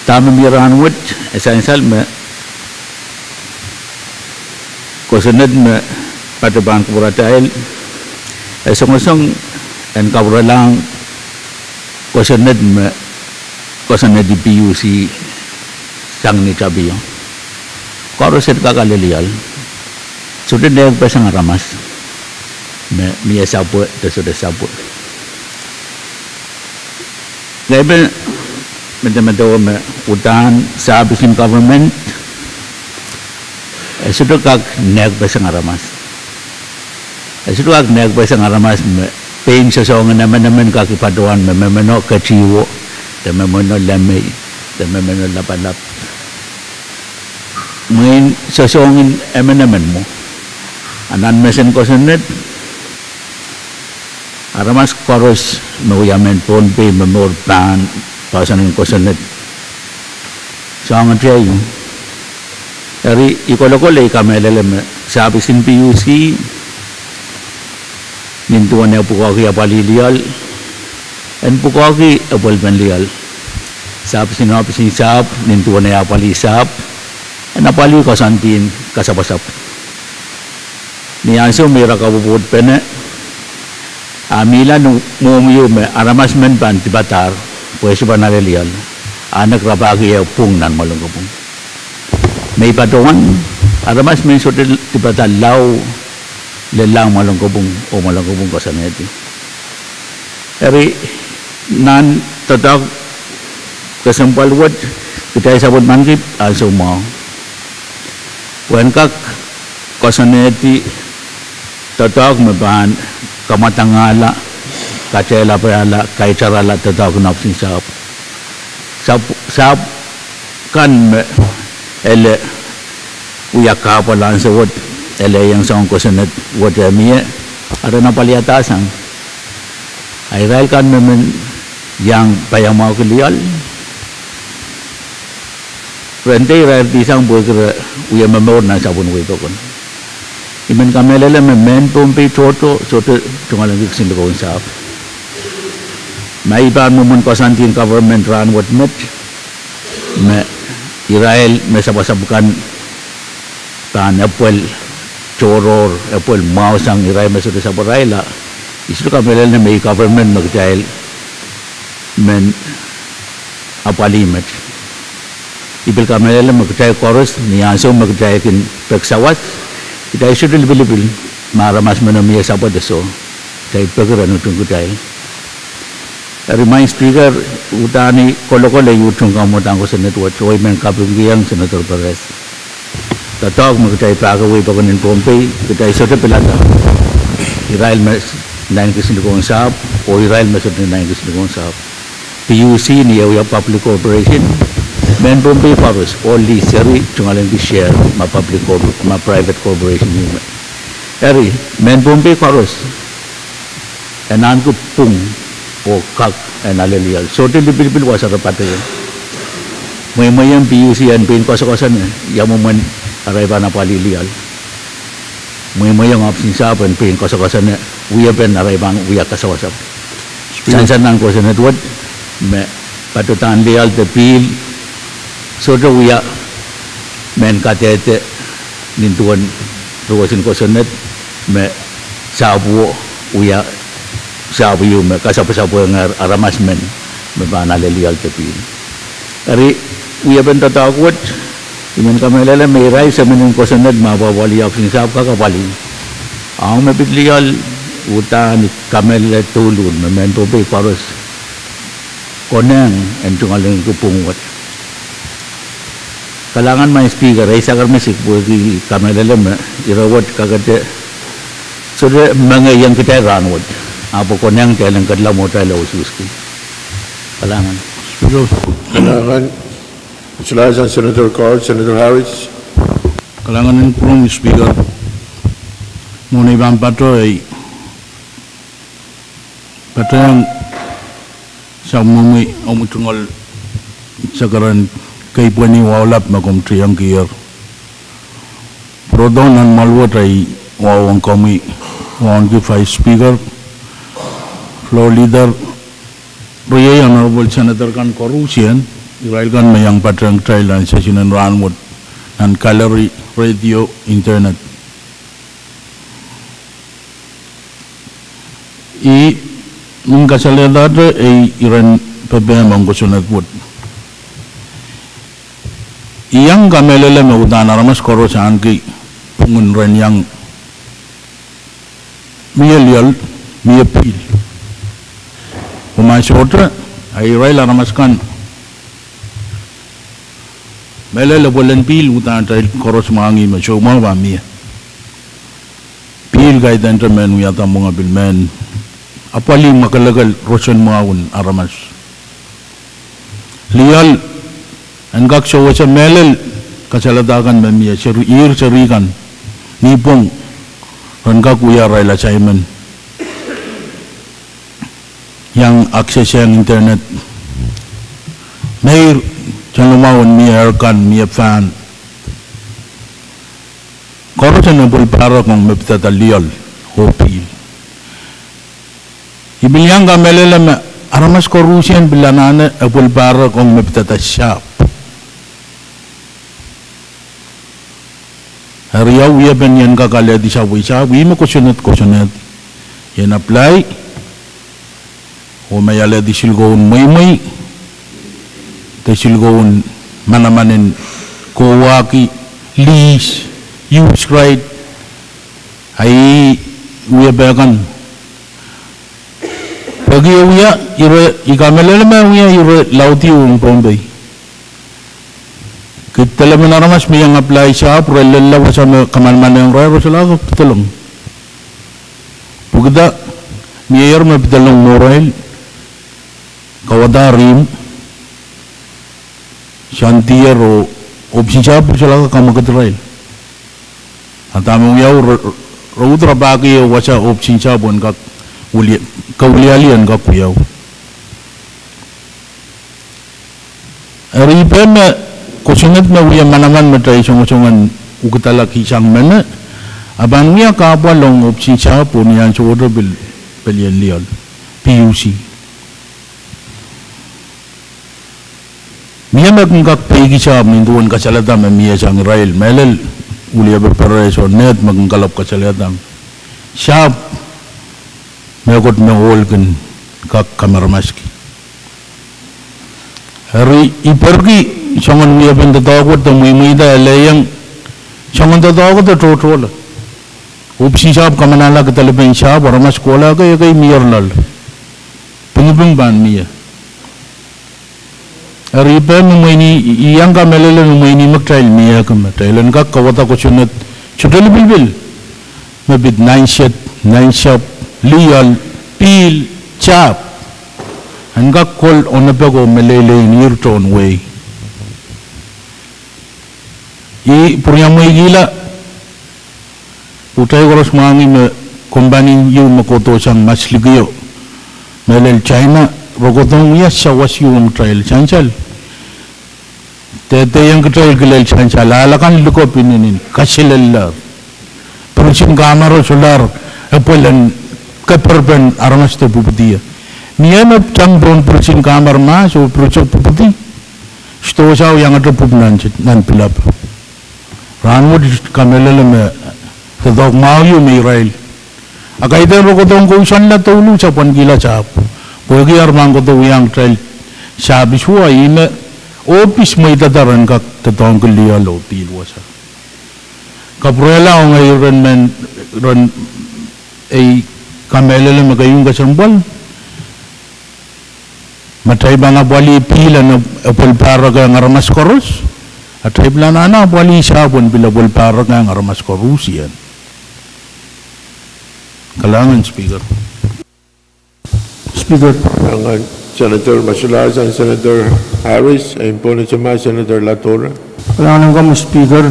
Dahme mie rahnwet, e sansal me kosonned me patohwan kupwuratail, e songosong en kapwurelahng kosonned me kosonnedi PUC sang ni tapio. Koaros en kak ale lioal. Sohte nehkpeseng aramas me mie sapwe de sohte sapwe. Ngehi me medemedewe me uhdahn service in government e sohte kak nehkpeseng aramas. E sohte kak nehkpeseng aramas me pein sosohng en emenemen kak patohwan me menemeno ketihwo, de menemeno lemei, de menemeno lapalap. Mwein sosohng en emenemen mwo. A nan mesen kosonned, aramas koaros me wia mehn Pohnpei me mour pahn poahsoan en kosonned. Soahng te ieu. Eri I kolokol, I kamehlele me service in PUC, nin duwen eh pwukoahki apwalih lioal, en pwukoahki epwelpen lioal. Service in ohpis en sahpw, nin duwen eh apwalih sahpw, en apwalih koasoandi en kasapwasapw. Ni ansou me ira kapwopwoudpene, a mihla ni mwohmw ieu me aramas men pahn dipadahr pwe se pahn ale lioal, a nek rapahki eh pwung nan mwoalen kopwung. Me I patohwan, aramas men sohte dipadahr lao lellahng mwoalen kopwung oh mwoalen kopwung koasoanehdi. Eri, nan doadoahk kesempwal wet, kitail sapwellimaniki ansou mwahu pwe en kak koasoanehdi doadoahk me pahn kamwadangala, katehlapala, kaitarala doadoahk en ohpis en sahpw. Sahpw, sahpw kan me ele wia kahpwal ansou wet, ele iang soangen kosonned wet eh mie, a ren apwaliadahsang. A irail kan me men iang paiamwahuki lioal, ren dehr irair dihsang pwehki re wie momour nan sapwen wehi pokon. I men kamehlele me mehn Pohnpei tohto sohte tungoalenki kisin likou en sahpw. Ma I pahn mwomwen koasoandi en government rahnwet met, irail me sapwasapw kan pahn epwel tohrohr, epwel mwahu sang irail me sohte sapwarail. I sohte kamehlele me government me kitail men apwalih met. I pil kamehlele me kitail koaros, ni ansou me kitail kin peki sawas, kitail sohte lipilipil me aramas men mie sapwede soh, kitail peki ren utung kitail. Eri Maing Speaker, uhdahn I kolokol ei utung kamwadang kosonned wet, oh I men kapingkihong Senator Perez. Doadoahk me kitail pahkawei pokon en Pohnpei, kitail sohte pilada irail me naineki sinikong sahpw oh irail me sohte naineki sinikong sahpw. PUC ni eh wia public corporation, mehn Pohnpei koaros, oh lih seri tungoalenki share ma public corp-, ma private corporation me. Eri mehn Pohnpei koaros en ahneki pwung oh kak en ale lioal. Sohte lipilipil wasa re patehng. Mweimweiong PUC en pein koasokoasone ia mwomwen arail pahn apwalih lioal. Mweimweiong ohpis en sahpw en pein koasokoasone wiepen arail pahn wia kasawasapw. Sansal nan kosonned wet me patehng lioal de pihl sohte wia mehn kadehde nin duwen ruwesin kosonned me sahpwo wia sahpw ieu me kasapwasapwengehr aramas men me pahn ale lioal de pihl. Eri wiepen doadoahk wet, I men kamehlele me irail se mehn kosonned me apwapwalih ohpis en sahpw kak apwalih. Ong me pid lioal, uhdahn I kamehlele douluhl me mehn Pohnpei koaros konehng en tungoalenki pwung wet. Kalahngan Maing Speaker, ei saker me sik pwehki I kamehlele me ire wet kakete sohte mengeiong kitail rahnwet, ahpw konehng kitail en ketla mwohtail oh ususki. Kalahngan. Speaker. Kalahngan. Senator Card, Senator Harris. Kalahngan en kupwuromwi Speaker. Mwohn ei pahn pato ei patehng sapwmwomwi omwi tungoal sekeren keipweni wahu lap me komw tiengkier. Pwurodo nan mwahl wet ei wahu ong komwi, wahu ong Vice Speaker, Floor Leader, riei Honorable Senator kan koarusie, irail kan me iang patehng kitail nan session en rahnwet nan gallery, radio, internet. I men kasalehdahte ei iren pepehm ong kosonned wet. I iang kamehlele me uhdahn aramas koaros ahneki pwung en ren iang mie lioal, mie pihl. Oh ma sohte, a irail aramas kan mehlel epwelen pihl, uhdahn kitail koaros mwahngih me soumwahu pahn mie. Pihl kaidehn te mehn wiahda mwenge pil mehn apwalih mwakelekel roson mwahu en aramas. Lioal en kak sewese mehlel kasalehda kan me mie, seri, ihr seri kan ni pwung ren kak wia arail assignment. Iang access ong internet. Meir, soangen mwahu en mie airgun, mie fan. Koaros en epwel pahrek ong me pidada lioal oh pihl. I pil iang kamehlele me aramas koarusie pil anahne epwel pahrek ong me pidada sahpw. Eri ia wiepen I en kak alehdi sahpwei sahpw, ih me kosonned, kosonned. I en apply, oh ma I alehdi silkoun mweimwei, de silkoun manaman en kohwahki lease, use right, a ih wiepe kan. Pwehki e wia ire, I kamehlele me wia ire laud ieu ong Pohnpei. Kid delepin aramas me iang apply sahpw, re lella wasa me kamanamanehng irail, re solahr kak pidelong. Pwukida, mieier me pidelong mwohrail, kauwadahr ihmw, sandier oh ohpis en sahpw pil solahr kak kamwekid irail. A dahme wiawi, re, re uhd rapahki wasa ohpis en sahpw en kak wili, kawilialih en kak wiawi. Eri I pehm me kosonned me wia manaman me kitail songosong en ukidalahki sang mehn, a pahn wia kahpwal ong ohpis en sahpw oh ni ansou wet pil pelien lioal, PUC. Mie me kin kak peikiong sahpw nin duwen kasalehda me mie sang irail, mehlel wiliape pereso ned me kin kalap kasalehda sahpw, mehkot me ohl kin kak kamaramaski. Eri I perki soangen wiepen doadoahk wet de mweimweida, e lelohng soangen doadoahk de tohtohla. Upsisahpw kamanahla kidelepen sahpw, aramas kohla ekei, ekei mier loale. Pingiping pahn mie. Eri I pehm me mwein I, I iang kamehlele me mwein me kitail mie keme, kitail en kak kawada kosonned sohte lipilipil me pid nansed, nansapw, lioal, pihl, sahpw, en kak kol onepek oh meleilei en ir tohn wehi. I pwuriamweikihla pwe kitail koaros mwahngih me kompani ieu me kohdo sang maslikio, mehlel China, rokodohng wia sawas ieu ong kitail sansal. Dehdehong kitail kilel sansal, ahl akan likopw inenen kaselel lahr. Pirsin kamar o solahr epwel en keperpen aramas de pwupwudier. Mie me tang pohn pirsin kamar mahs oh pirsin pwupwudi, sidohsao iangete pwupw nan, nan pilap. Rahnwet I kamehlele me doadoahk mwahu ieu me irail a kaidehn rokodohng kousoanla douluhl sapwankihla sahpw. Pwehki ar pahn kohdo wiahiong kitail sahpw isuh, ih me ohpis mweidada ren kak doadoahngki lioal oh pihl wasa. Kapwurehla ong ei ren men, ren ei kamehlele me keieu kesempwal. Ma kitail pahn apwalih pihl en epwel pahrekiong aramas koaros, a kitail pil anahne apwalih sahpw en pil epwel pahrekiong aramas koaros ien. Kalahngan, Speaker. Speaker. Kalahngan, Senator Masulas and Senator Harris, e impohn Senator Ladora. Kalahngan en komwi Speaker,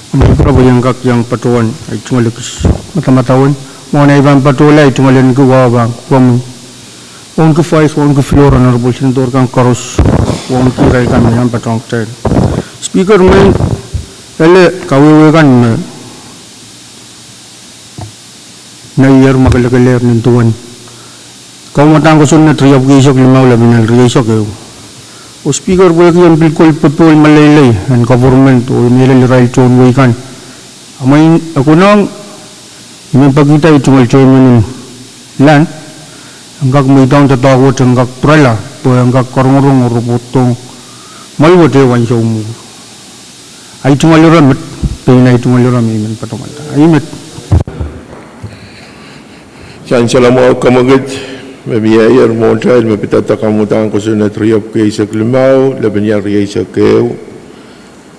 komwi pwurehng kak iang patohwan ei tungoal ekis madamadau en. Mwohn ei pahn patohla ei tungoal en kiwa pahn komwi. Wauneki Vice, wauneki floor, Honorable Senator kan koaros, wauneki irail kan me iang patohwan kitail. Speaker, mwein ele kawehwe kan me neier me kelekelehr nin duwen kaumadahn kosonned riepwiki eisek limau lepin rieisek ehu. Oh Speaker, pwehki en pil kol popohl meleilei en government oh mehlel irail tohn wehi kan, a mwein e konehng I men pekihda ei tungoal chairman en land en kak mweidohng doadoahk wet en kak pwurala pwe en kak korongorong oh report dohng mwoal wet ehu ansou mwuhr. Ei tungoal ire met, pein ei tungoal ire me I men patohwanda. Ei met. Sansal mwahu kamwekid me mieier mwohtail me pidada kaumadahn kosonned riepwiki eisek limau lepin rieisek ehu,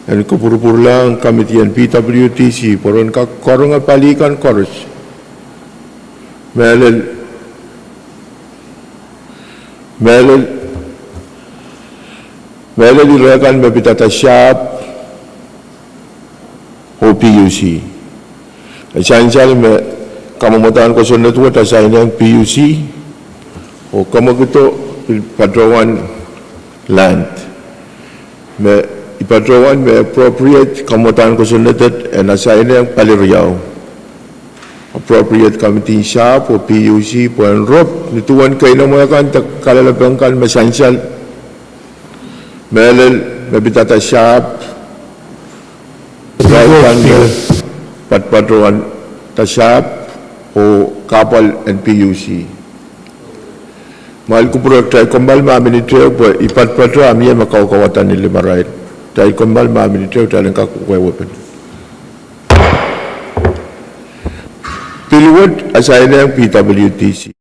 en kupwurupwurlahng committee en P W D C pwe ren kak karonge pali kan koaros. Mehlel, mehlel, mehlel ire kan me pidada sahpw oh P U C. E sansal me kamwadahn kosonned wet asainehng P U C, oh kamwekido pil patohwan land. Me I patohwan me appropriate kamwadahn kosonned wet en asainehng pali riau. Appropriate committee en sahpw oh P U C pwe en rop nin duwen keinemwe kan de kalelapak kan me sansal. Mehlel me pidada sahpw, irail kan me patpatohwanda sahpw oh kahpwal en P U C. Mwahl kupwure, kitail kommoal me a minit ehu pwe I patpato a mie me kaukawada ni limarail. Kitail kommoal me a minit ehu, kitail en kak wehwehki pil wet asainehng P W D C.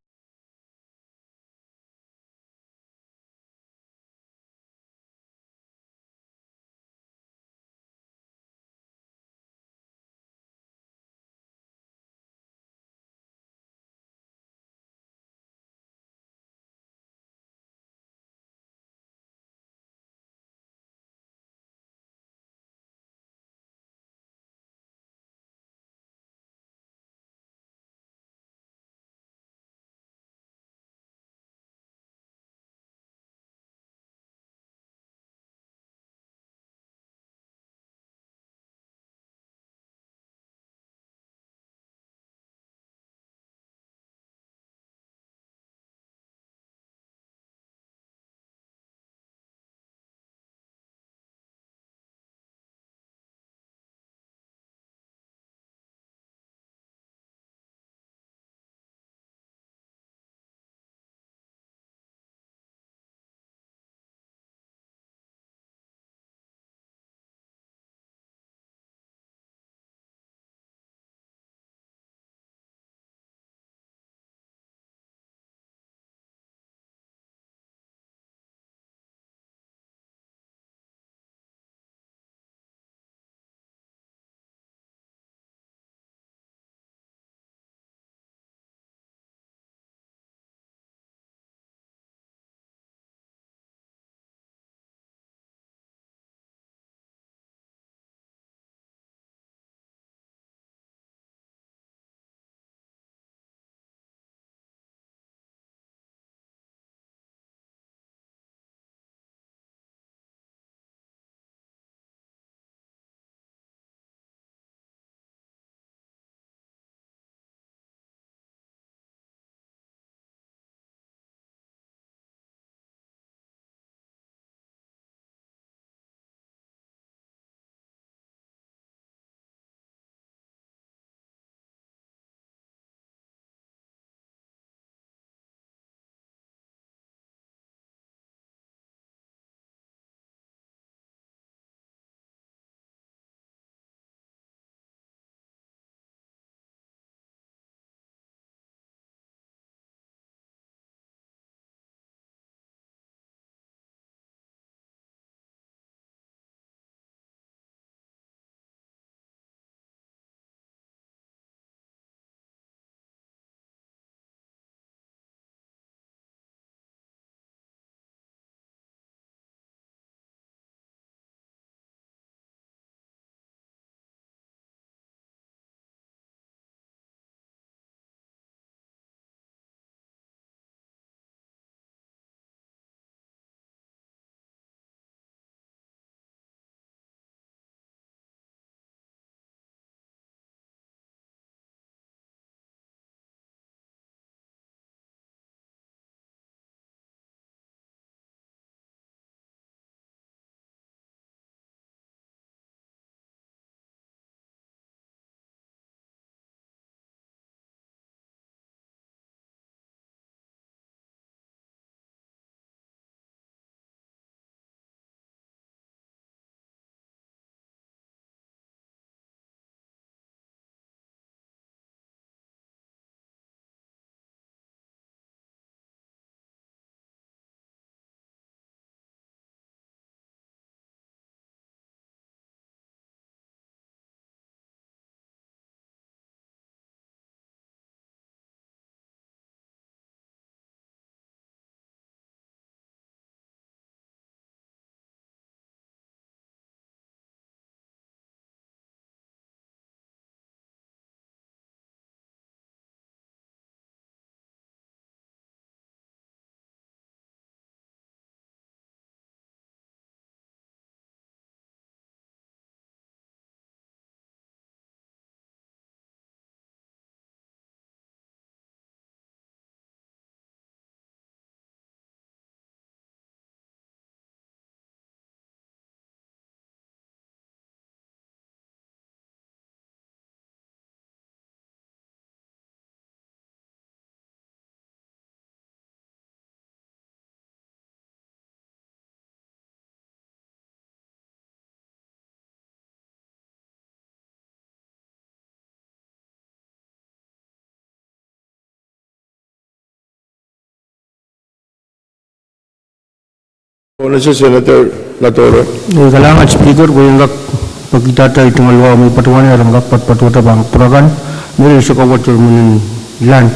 Honourable Senator Latoro. Kalahngan Speaker, pwe I en kak pekihda ei tungoal wahu me I patohwanohng, I en kak patohwanohng pahn pwurokan, me re sokawat er minin land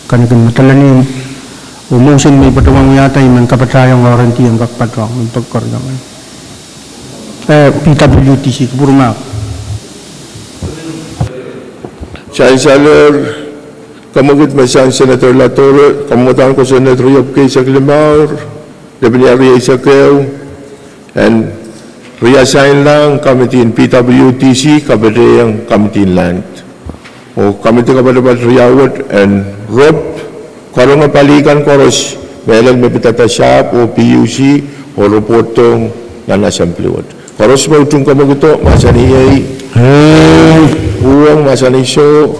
kan I kin medelen, oh motion me I patohwan wiahda I men kapatahiong R and D en kak patohwan, I men peki keriau men. Eh, P W D C, kupwur mahk. Sansal er, kemwekid me sang Senator Latoro, kamwadahn kosonned riepwiki eisek limau, lepin ial rieisek ehu, en reassign-lahng committee en P W D C, kapatahiong committee en land. Oh committee kapatapat riau wet en rop, karonge pali kan koaros, mehlel me pidada sahpw oh P U C, oh report ong nan assembly wet. Koaros me utung kemwekido, mahsaniei. Uhwong, mahsanih soh.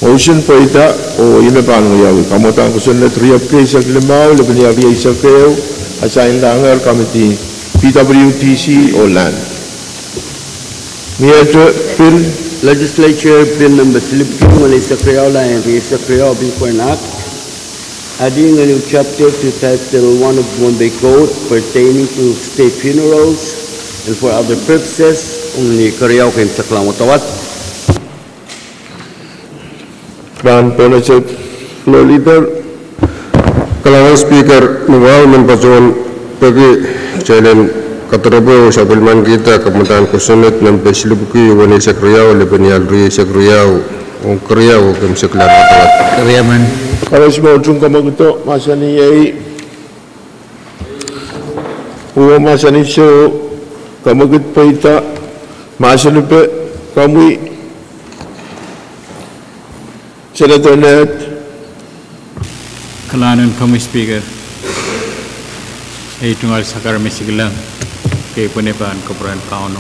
Motion pweida, oh ih me pahn wiawi. Kamwadahn kosonned riepwiki eisek limau, lepin ial rieisek ehu, assign-lahngehr committee P W D C oh land. Miehte bill. Legislature Bill number silipwiki weneisek riau, laien rieisek riau, pil pwehn act, adding a new chapter to Title one of Pohnpei Code pertaining to state funerals and for other purposes, ong ni keriau keimwseklahn wadawad. Rahn Pohnpei State Floor Leader. Kalahngan Speaker, ni wahu I men patohwan peki kitail en kadoaropwe oh sapwellimanikihda kamwadahn kosonned nan page silipwiki weneisek riau, lepin ial rieisek riau, ong keriau oh keimwseklahn wadawad. Koaros me utung kemwekido, mahsaniei. Uhwong, mahsanih soh. Kemwekid pweida, mahsanipe, komwi, Senator Ned. Kalahngan en komwi Speaker. Ei tungoal sakar me I sikilang, kei pwene pahn kupwuren Kauno.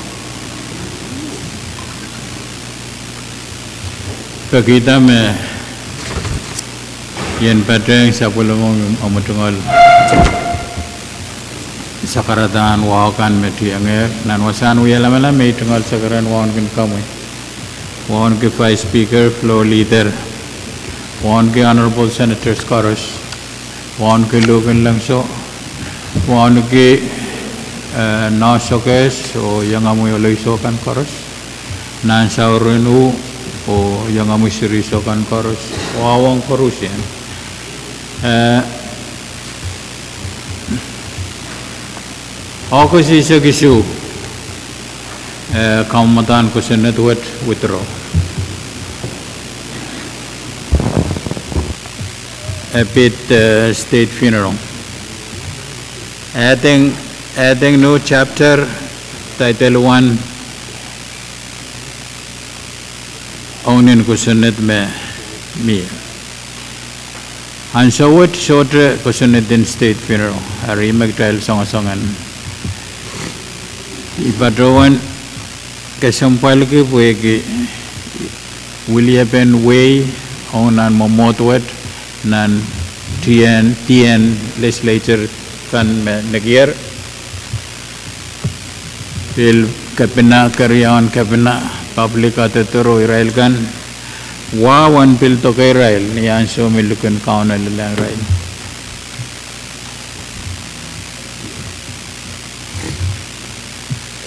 Pekihda me I en patohwan sapwellimomwi omw tungoal sakaradahn wahu kan me tiengehr. Nan wasahn wie lamalam, ei tungoal sakarahn wauneki komwi, wauneki Vice Speaker, Floor Leader, wauneki Honourable Senators koaros, wauneki luhk en lengso, wauneki, eh, nohsokehs oh iengomwi oleisou kan koaros, nan saurin uh oh iengomwi sirisou kan koaros, wahu ong koarusie. Eh, August eisek isuh, eh, kamwadahn kosonned wet withdraw. Eh, pid, eh, state funeral. Adding, adding new chapter, Title one, ong ni kosonned me mie. Ansou wet sohte kosonned en state funeral, eri me kitail songosong en. I patohwan kesempwalki pwehki wiliepen wehi ong nan mwomwohd wet, nan tien, tien legislature kan me nekier, pil kepina, keriaun kepina, public auditor oh irail kan, wahu en pil doke irail ni ansou me likin Kauno lelehng irail.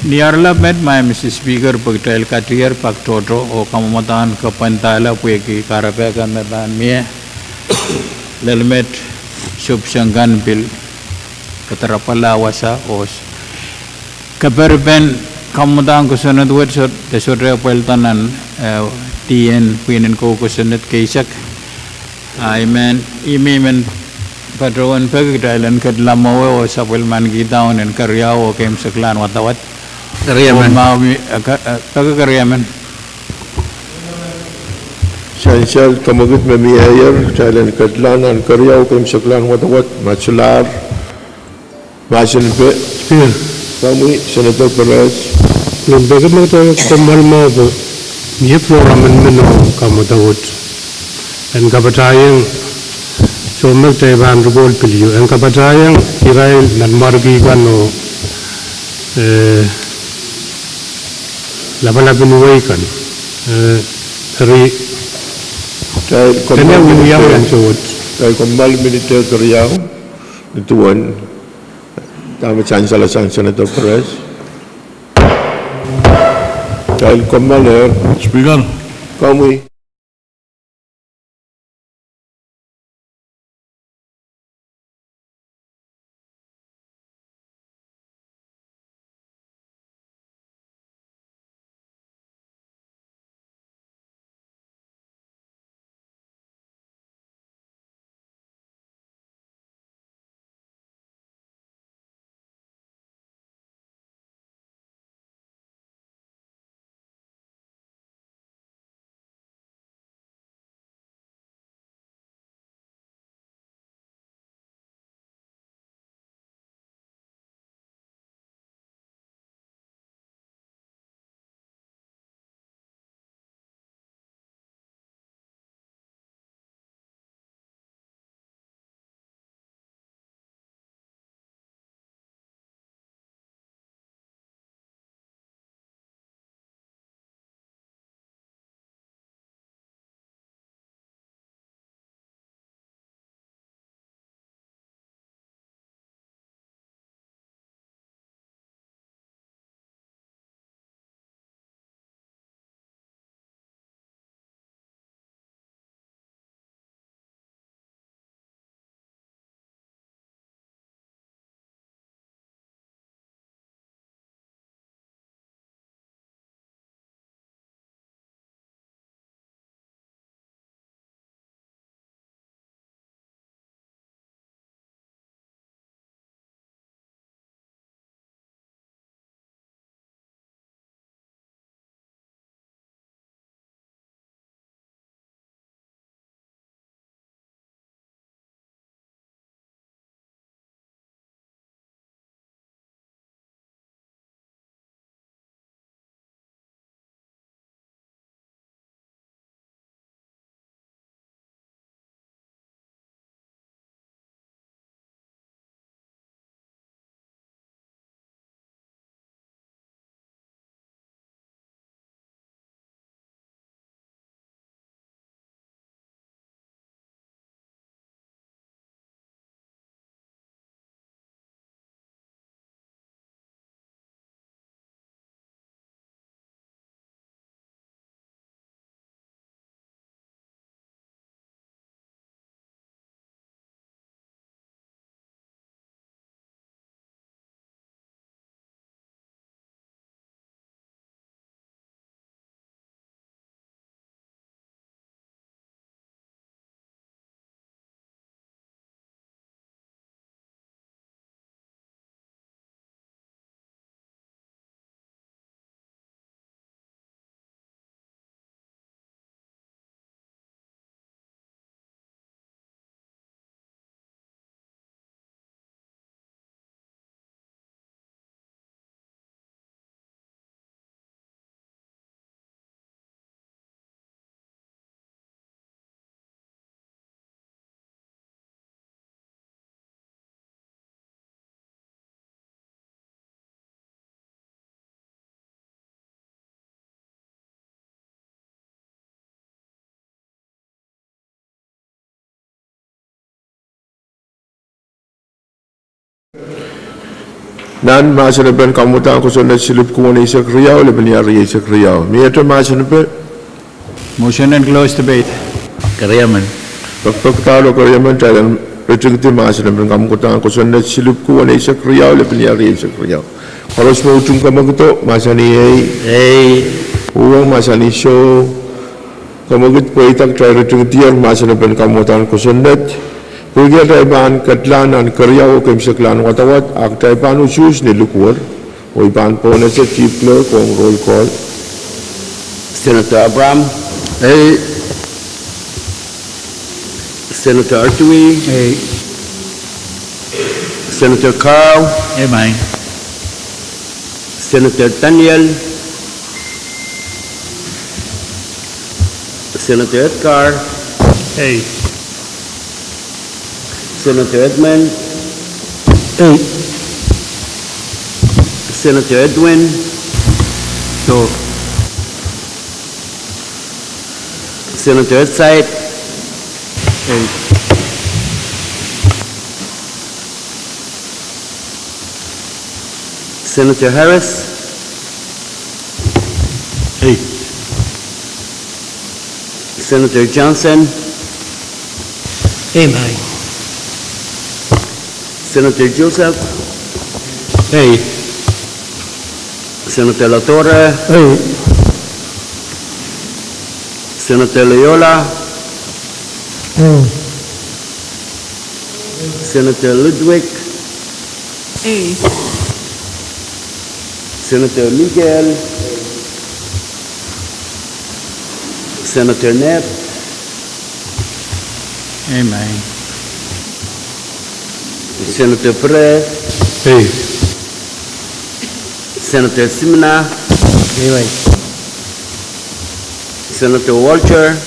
Ni ahr lap met, Madam Speaker, pwe kitail katier pak tohto oh kamwadahn kapwandala pwehki kahrepe kan me pahn mie, lel met, subsang kan pil kadarapwala wasa oh s-, keperipen kamwadahn kosonned wet soh, de sohte pweida nan, eh, tien pwihnen kou kosonned keisek. Ah, I men, I men patohwan peki kitail en ketin lamwowe oh sapwellimanikihda ong ni keriau oh keimwseklahn wadawad. Keriamen. Oh ma, eh, ke-, eh, peki keriamen. Sansal kemwekid me mieier, kitail en ketin nan keriau oh keimwseklahn wadawad, ma solahr. Mahsen pwe, Speaker. Komwi Senator Perez. Nin peki me kitail kommoal mwo pwe mie floor amendment ong kamwadawad. En kapatahieng, soh me kitail pahn ripol pil ieu. En kapatahieng irail nanmwarki kan oh, eh, lapalap en wehi kan. Eh, eri, kitail kommoal minit, kitail kommoal minit keriau. Duwen, dahme sansal sang Senator Perez. Kitail kommoaler. Speaker. Komwi. Nan mahsen en kamwadahn kosonned silip kuwen eisek riau, lepin iar rieisek riau. Miehte mahsen pe? Motion and close debate. Keriamen. Pekpekdahlo keriamen, kitail en ritingdi mahsen en kamwadahn kosonned silip kuwen eisek riau, lepin iar rieisek riau. Koaros me utung kamwakido, mahsanih ei. Ei. Uhwong, mahsanih soh. Kamwakid pweida, kitail ritingdier mahsen en kamwadahn kosonned. Pwehki atail pahn kedlahng nan keriau oh keimwseklahn wadawad, a kitail pahn usuhs ni likwor. Oh I pahn pohnese Chief Clerk ong roll call. Senator Abraham. Ei. Senator Artui. Ei. Senator Carl. Ei, maing. Senator Daniel. Senator Edgar. Ei. Senator Edmund. Ei. Senator Edwin. Soh. Senator Edsait. Ei. Senator Harris. Ei. Senator Johnson. Amen. Senator Joseph. Ei. Senator Latorre. Ei. Senator Loyola. Ei. Senator Ludwig. Ei. Senator Miguel. Senator Ned. Amen. Senator Perez. Ei. Senator Simina. Amen. Senator Walter.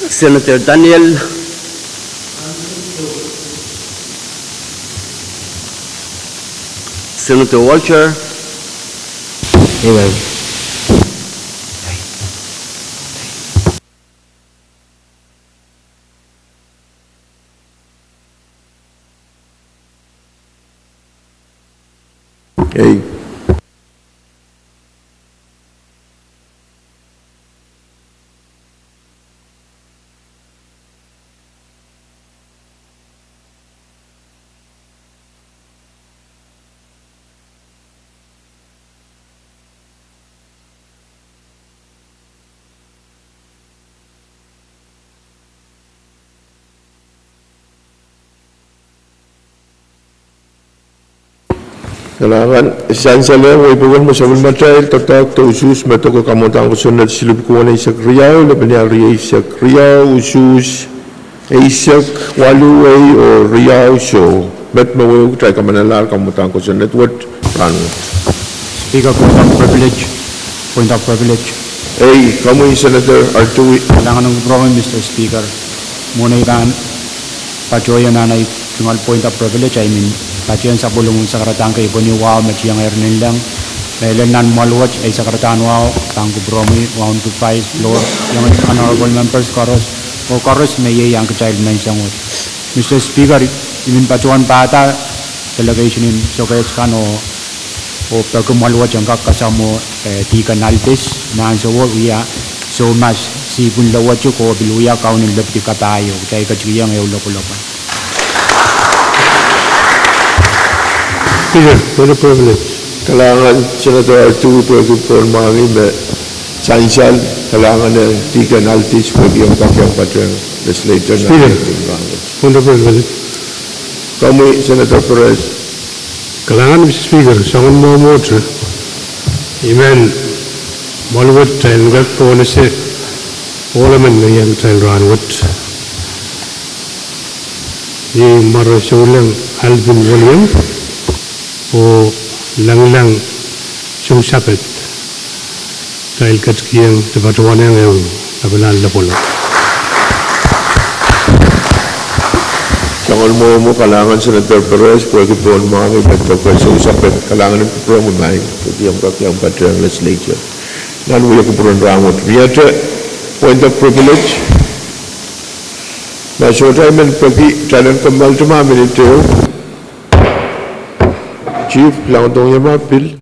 Senator Daniel. Senator Walter. Amen. Ei. Kalahngan, sansal wei pokon me sapwellimatail doadoahk de usuhs me doko kamwadang kosonned siluh pwukoahn eisek riau, lepin riau eisek riau, usuhs eisek waluh wei oh riau soh. Met me wehwehki kitail kamanalahr kamwadang kosonned wet rahnwet. Speaker, point of privilege. Point of privilege. Ei, komwi Senator Artui. Kalahngan en kupwuromwi, Mister Speaker. Mwohn ei pahn patohiong nan ei tungoal point of privilege, I mean, patohiong sapwellime sakaradahn kei pwehn wahu me tiengehr nanleng. Mehlel nan mwoahl wet, ei sakaradahn wahu pahn kupwuromwi, wahu en supervise floor, iang honorable members koaros, oh koaros me ieiang kitail menseng wet. Mister Speaker, I men patohwan pahda delegation en sokehs kan oh, oh peki mwoahl wet en kak kasamwo, eh, Deacon Aldis, nan ansou wia soumas sihpw en lowetik oh pil wia kaun en lepidi kapahieu, kitail ketikihong ehu lopwolopwe. Speaker, what a privilege. Kalahngan Senator Artui pwehki pwon mwahngih me sansal, kalahngan Deacon Aldis pwehki omw kak iang patehng legislature. Speaker, point of privilege. Komwi Senator Perez. Kalahngan Mister Speaker, soangen mwomwohte, I men mwoahl wet kitail en kak pwonese ohl emen me iang kitail rahnwet. Iei Mware Souleng Alvin William oh Langlang Sousapet. Kitail ketikihong de patohwanehng ehu lapalahn lopwolopwe. Soangen mwomwo, kalahngan Senator Perez pwehki pwon mwahngih me doke Sousapet, kalahngan en kupwuromwi ma i pwehki omw kak iang patehng legislature. Nan wia kupwuren rahnwet, miehte point of privilege. Ma sohte I men peki, kitail en kommoaldi ma minit ehu. Chief, langdohng ie ma pil.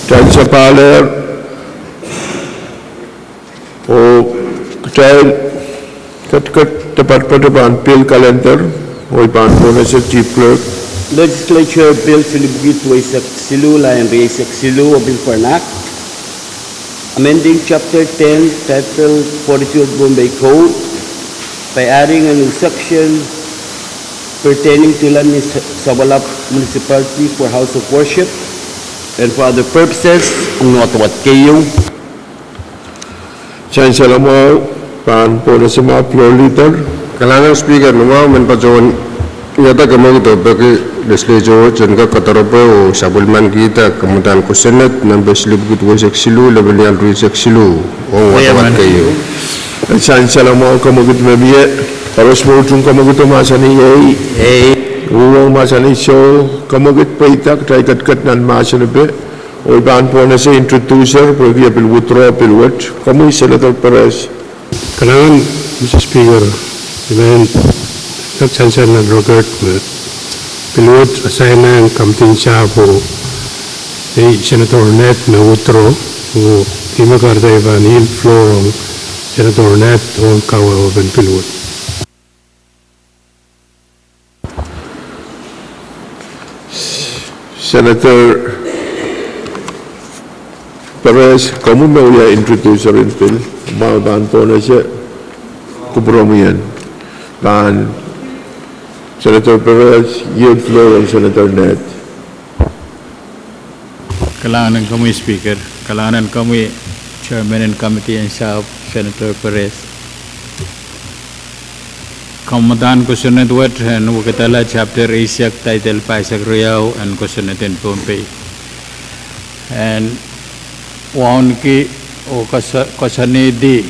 Kitail sapahl oh kitail ketiket department pahn pil calendar oh I pahn pwonese Chief Clerk. Legislature Bill silipwiki duweisek siluh, lain rieisek siluh, a bill for an act amending Chapter ten, Title forty-two of Pohnpei Code by adding a new section pertaining to Lani Sapwalap Municipality for House of Worship and for other purposes. Ong nohte wat keieu. Sansal mwahu, pahn pwonese ma floor leader. Kalahngan Speaker, ni mwahu men patohwan Wiahda kamwekid oh peki Legislature wet en kak kadaropwe oh sapwellimankihda kamwadahn kosonned nempe silipwiki duwehsek siluh, lepin ial rieisek siluh, ong wadawad keieu. Sansal mwahu, kamwekid me mie. Koaros me utung kamwekid oh mahsanih ei. Uhwong mahsanih soh. Kamwekid pweida, kitail ketiket nan mahsen epe. Oh I pahn pwonese introducer pwehki e pil withdraw pil wet. Komwi Senator Perez. Kalahngan, Mister Speaker, I men kak sansal nan record me pil wet asain ong kamwadahn sahpwo, ei, Senator Ned me withdraw, oh I men kahrehda I pahn yield floor ong Senator Ned ong kawewepen pil wet. Senator Perez, komwi me wia introducer en pil, ma pahn pwonese kupwuromwi en. Pahn Senator Perez, yield floor ong Senator Ned. Kalahngan en komwi Speaker, kalahngan en komwi Chairman en Committee en Sahpw, Senator Perez. Kamwadahn kosonned wet en wekidala chapter eisek, title pahisek riau en kosonned en Pohnpei. En wauneki oh koasoanehdi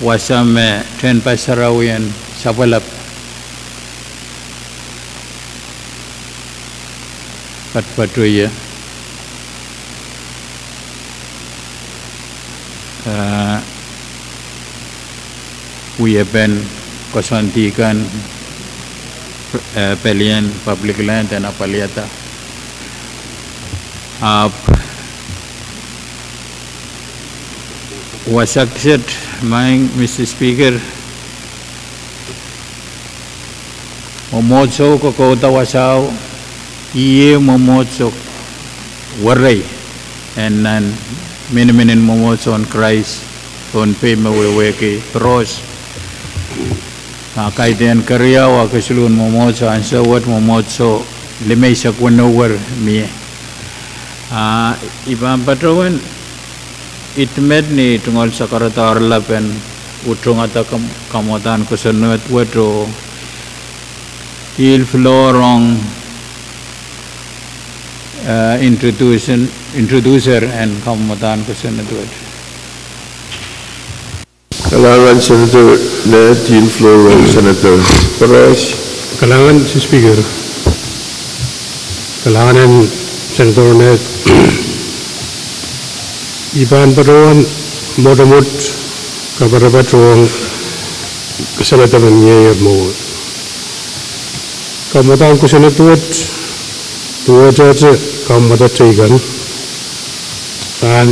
wasa me tehnpas sarawi en sapwelap poatopoatohie, eh, wiepen koasoandi kan, eh, pelien public land en apwaliada. Ahpw wasa kiset, maing Mister Speaker, mwomwohdiso kokouda wasao, ih mwomwohdiso werei en nan miniminen mwomwohdiso en Krais Pohnpei me wehwehki Peroz. A kaidehn keriau a kesiluhn mwomwohdiso ansou wet mwomwohdiso limeisek weneu wer mie. A I pahn patohwan idih met ni tungoal sakaradahro lapen utungada kam-, kamwadahn kosonned wet oh yield floor ong, eh, introducer, introducer en kamwadahn kosonned wet. Kalahngan Senator Ned, yield floor ong Senator Perez. Kalahngan Mister Speaker. Kalahngan en Senator Ned. I pahn patohwan mwotomwot kapatapat ong Senator me mie mwo. Kamwadahn kosonned wet, duwehte kamwadahn teikan. Pahn,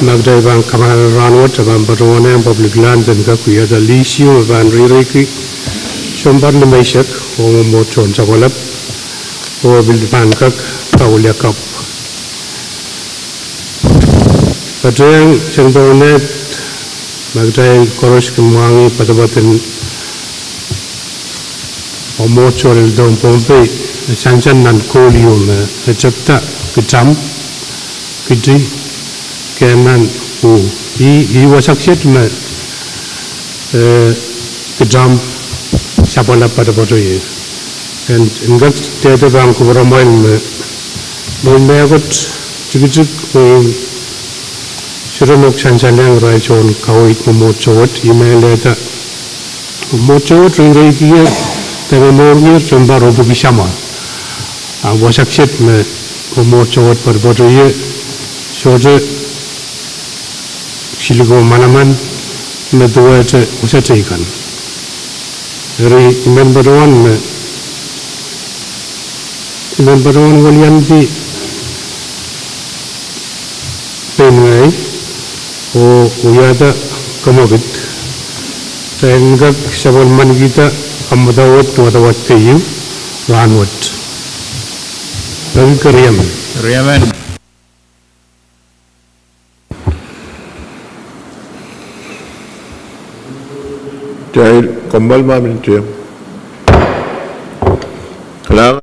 ma kitail pahn kamalanala rahnwet, e pahn patohwan public land en kak wiahda lease ieu me pahn reireiki sounpar limeisek ong mwomwohdiso en sapwelap, oh pil pahn kak kawiliakapw. Patehng Senator Ned, ma kitail koaros kin mwahngih poadoapoad en mwomwohdiso lel dohn Pohnpei, e sansal nan koul ieu me e tepda kitam, kiti, kehn nan uh. Ih, ih wasa kiset me, eh, kitam sapwelap poatopoatohie. En, en kak dehde pahn kupwuramwail me, mwein mehkot tikitik, mwein sohte nohk sansalehng irail soun kaweid mwomwohdiso wet, ih me lehda mwomwohdiso wet reireikier de momourngier sounpar epwiki samwa. A wasa kiset me mwomwohdiso wet poatopoatohie, sohte siliko manaman me duwehte wasa teikan. Eri I men patohwan me, I men patohwan weliandi pein ngehi oh wiahda kamwekid, en kak sapwellimanikihda kamwadahn wadawad keieu rahnwet. Peki keriemen. Keriemen. Kitail kommoal ma minte. Kalahngan.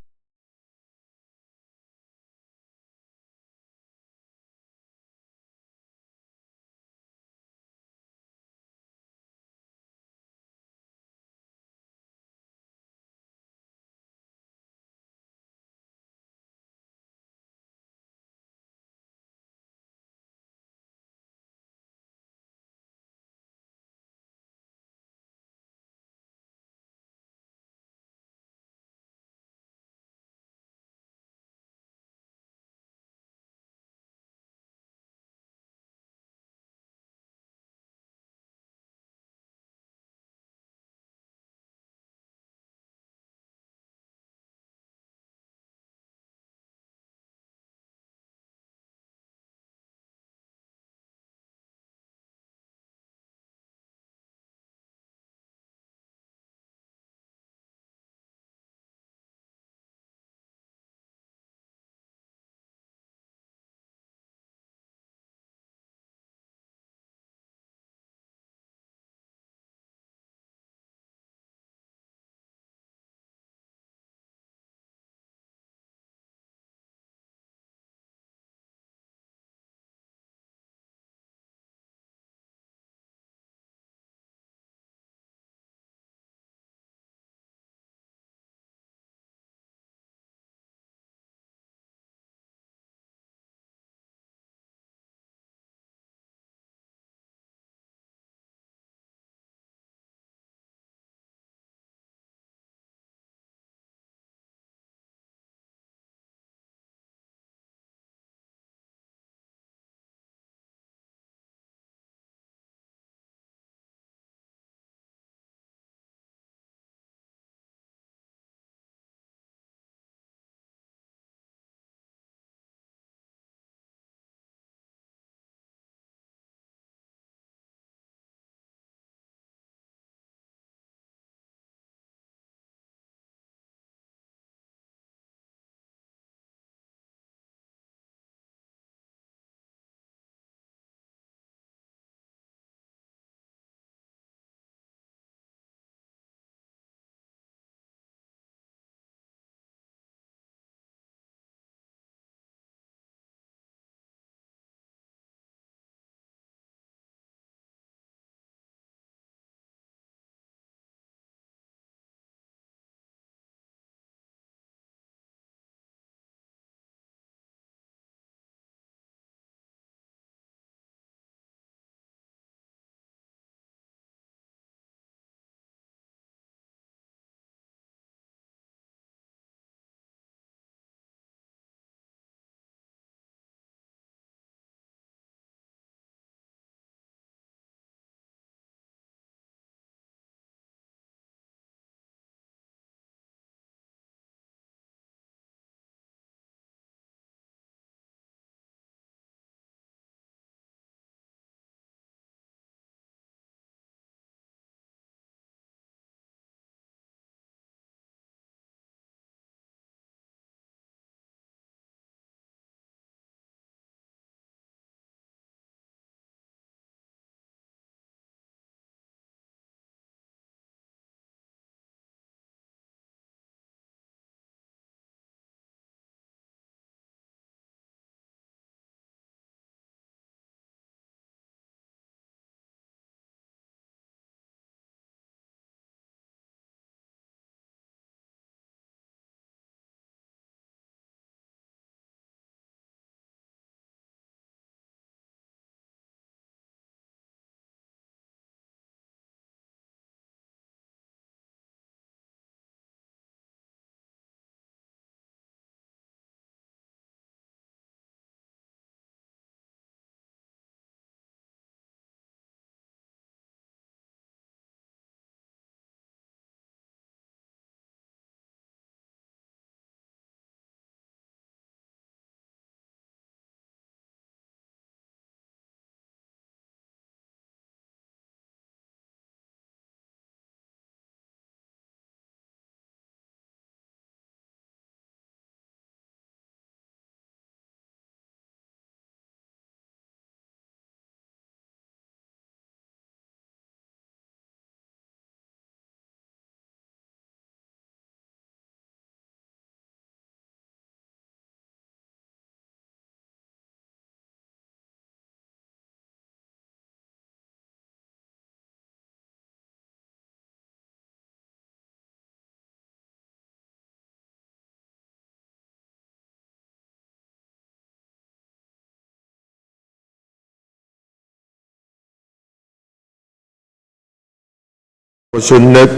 Kosonned,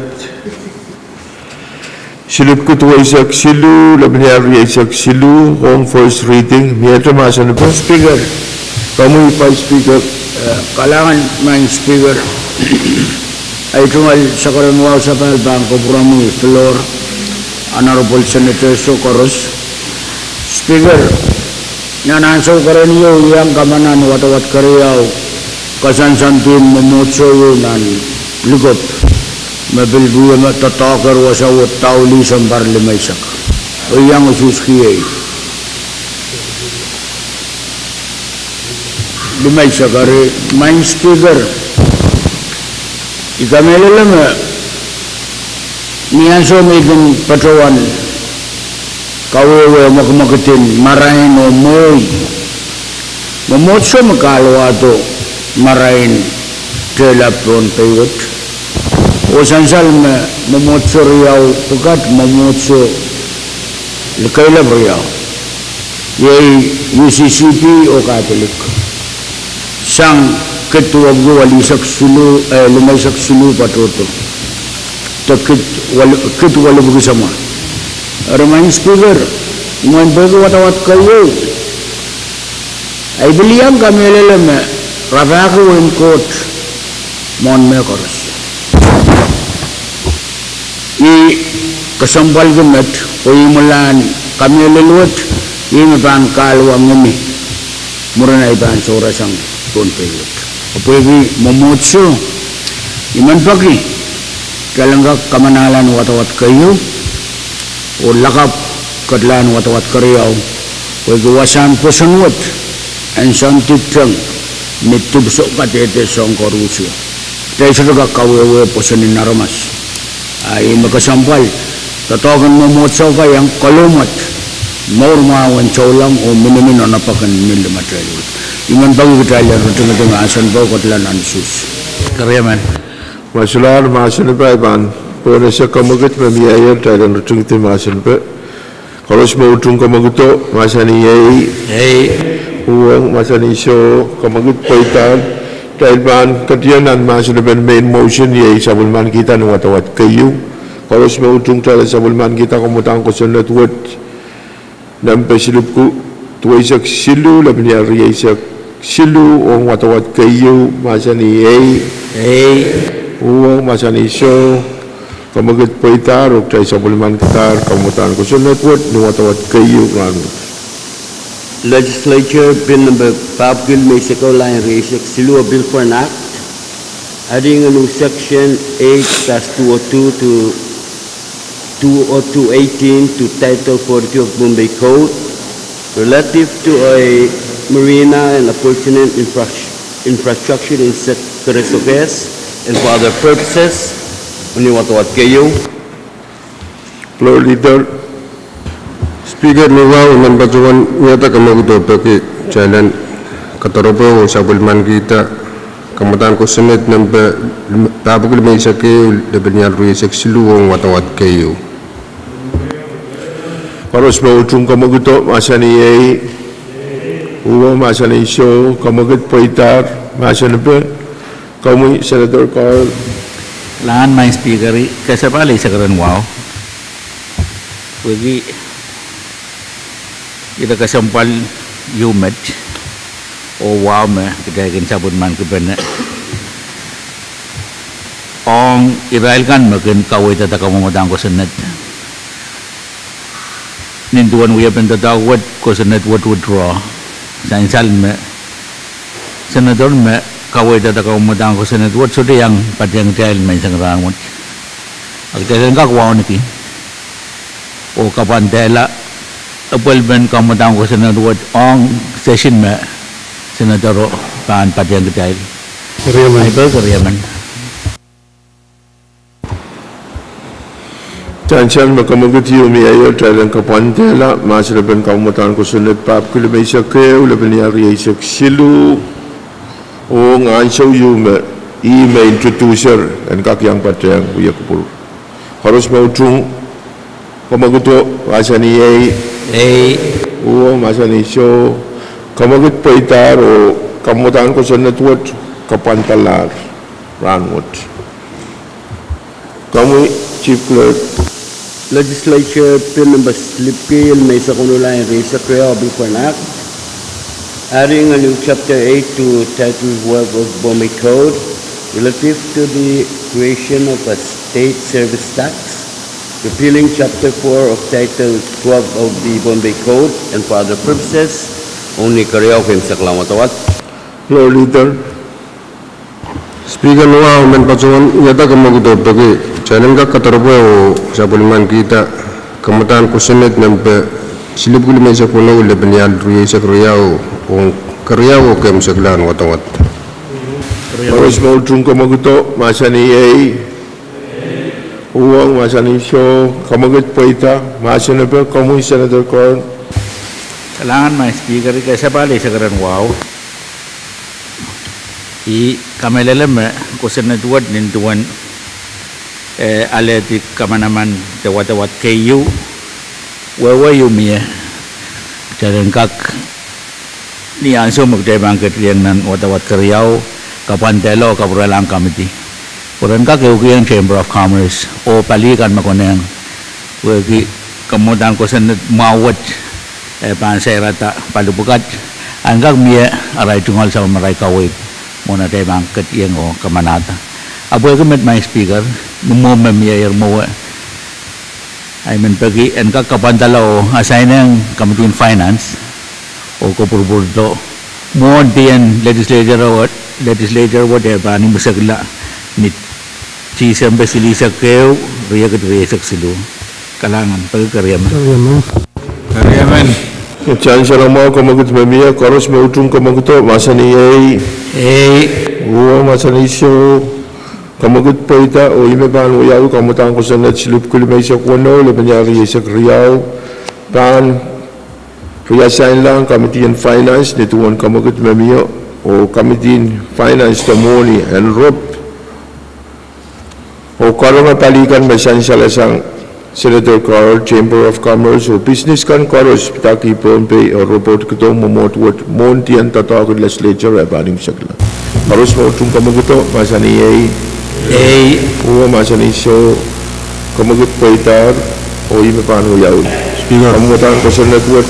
silipwki duweisek siluh, lepin ial rieisek siluh, ong first reading, miehte mahsen en Speaker. Komwi Vice Speaker. Eh, kalahngan Maing Speaker. Ei tungoal sakaradahn wahu sapahl pahn kupwuromwi floor, Honorable Senators koaros. Speaker, nan ansou keren ieu I iang kamana nan wadawad keriau, kasansondi mwomwohdiso ieu nan Likop, me pil wia me doadoahk wasa wet Daulih sounpar limeisek. Oh I iang usuhski ei limeisek. Eri, Maing Speaker, I kamehlele me ni ansou me I kin patohwan kawehwe mwekimwekid en marain oh mwehi, mwomwohdiso me kahluwahdo marain tehlap pohn Pohnpei wet, oh sansal me mwomwohdiso riau pwukat, mwomwohdiso likeilep riau, iei U C C B oh Katolik, sang kid duwepwiki welihsek siluh, eh, limeisek siluh patohdo, de kid wel-, kid welipwiki samwa. Eri Maing Speaker, mwein pwehki wadawad keieu, I pil iang kamehlele me rapahki wehin Koht mwohn mehkoaros. I kesempwalki met, oh I imwilahn kamehlele wet, ih me pahn kahluwa ngehi mwurin ei pahn sohrasang Pohnpei wet. Pwehki mwomwohdiso, I men peki kitail en kak kamanahla nan wadawad keieu, oh lakapw ketilahn wadawad keriau, pwehki wasahn pwoson wet, ansoun diteng ni dipwisou kadehde soahng koaros, kitail sohte kak kawehwe pwoson en aramas. A ih me kesempwal, doadoahk en mwomwohdiso kan iang kalohmwet mour mwahu en souleng oh minimin onopek en nin limatail wet. I men peki kitail en ritingidi mahsen pwukat nan usuhs. Keriemen. Masulahr mahsen pwukat, I pahn pohnese kemwekid me mieier kitail en ritingidi mahsen pwukat. Koaros me utung kemwekido, mahsanih ei. Ei. Uhwong, mahsanih soh. Kemwekid pweidahr. Kitail pahn ketido nan mahsen en main motion, iei sapwellimanikihda ni wadawad keieu. Koaros me utung, kitail en sapwellimanikihda kamwadahn kosonned wet nempe silipwki duweisek siluh, lepin ial rieisek siluh, ong wadawad keieu, mahsanih ei. Ei. Uhwong, mahsanih soh. Kemwekid pweidahr, oh kitail sapwellimanikidahr kamwadahn kosonned wet ni wadawad keieu rahnwet. Legislature Bill number papkil me iseko lain rieisek siluh, a Bill for an Act, adding a new section eight dash two oh two to two oh two eighteen to Title forty-two of Pohnpei Code, relative to a marina and appurtenant infra-, infrastructure in said Kereso Affairs and for other purposes, ni wadawad keieu. Floor Leader. Speaker, ni wahu nempe duwen miehte kemwekid oh peki kitail en kadarope oh sapwellimanikihda kamwadahn kosonned nempe papwiki limeisek ehu, lepin ial rieisek siluh, ong wadawad keieu. Koaros me utung kemwekido, mahsanih ei. Uhwong, mahsanih soh. Kemwekid pweidahr, mahsen pwukat. Komwi Senator Carl. Lahn Maing Speaker, I kesempwal eisek ren wahu, pwehki ire kesempwal ieu met, oh wahu me kitail kin sapwellimanikipene ong irail kan me kin kaweidada kamwadahn kosonned. Nin duwen wiepen doadoahk wet, kosonned wet withdraw. Sansal me Senator me kaweidada kamwadahn kosonned wet sohte iang patehng kitail menseng rahnwet. A kitail en kak wauneki oh kapwandehla apwalipen kamwadahn kosonned wet ong session me Senatoro pahn patehng kitail. Keriemen. Sansal me kemwekid ieu mieier, kitail en kapwandehla mahsen en kamwadahn kosonned papwiki limeisek ehu, lepin ial rieisek siluh, ong ansou ieu me ih me introducer en kak iang patehng wiekupwur. Koaros me utung kemwekido, mahsanih ei. Ei. Uhwong, mahsanih soh. Kemwekid pweidahr oh kamwadahn kosonned wet kapwandalahr rahnwet. Komwi Chief Clerk. Legislature Bill number slip kihl me eisek weneu lel rieisek riau, a pil pwurehng act, adding a new chapter eight to Title twelve of Pohnpei Code relative to the creation of a state service tax, repealing chapter four of Title twelve of the Pohnpei Code and for other purposes. Only keriau keimwseklahng wadawad. Floor Leader. Speaker, ni wahu men patohwan wiahda kamwakido peki kitail en kak kadaropwe oh sapwellimankihda kamwadahn kosonned nempe silipwiki limeisek weneu, lepin ial rieisek riau, ong keriau oh keimwseklahng wadawad. Koaros me utung kamwakido, mahsanih ehi. Uhwong, mahsanih soh. Kamwakid pweida, mahsen epe. Komwi Senator Curran. Kalahngan, Madam Speaker, I kasapahl eisek ren wahu. I kamehlele me kosonned wet nin duwen, eh, alehdi kamanaman de wadawad keieu, wehwe ieu mie, kitail en kak, ni ansou me kitail pahn ketikihong nan wadawad keriau, kapwandehla oh kapwurelahng committee, pwe ren kak ehukihong Chamber of Commerce oh pali kan me konehng, pwehki kamwadahn kosonned mwahu wet, eh, pahn sairada pali pwukat, en kak mie arail tungoal samwalahro kaweid mwohn atail pahn ketikihong oh kamanahda. Ahpw pwehki met, Madam Speaker, ni mwo me mie ier mwowe, I men peki en kak kapwandala oh assign-ehng Committee on Finance oh kopwurupwurdo mwohn dien legislature wet, legislature wet e pahn imwisekla ni Tisempe silihsek ehu, riekid rieisek siluh. Kalahngan, peki keriemen. Keriemen. Sansal mwahu, kamwakid me mie. Koaros me utung kamwakido, mahsanih ehi. Ehi. Uhwong, mahsanih soh. Kamwakid pweida, oh ih me pahn wiawi kamwadahn kosonned silipwiki limeisek weneu, lepin ial rieisek riau, pahn reassign-lahng Committee on Finance ni duwen kamwakid me mie, oh Committee on Finance de mwohni en rop oh karonge pali kan me sansalasang Senator Curran, Chamber of Commerce oh business kan koaros, pidaki Pohnpei oh report kido mwomwohd wet mwohn dien doadoahk en legislature e pahn imwisekla. Koaros me utung kamwakido, mahsanih ehi. Ehi. Uhwong, mahsanih soh. Kamwakid pweidahr, oh ih me pahn wiawi. Speaker. Kamwadahn kosonned wet.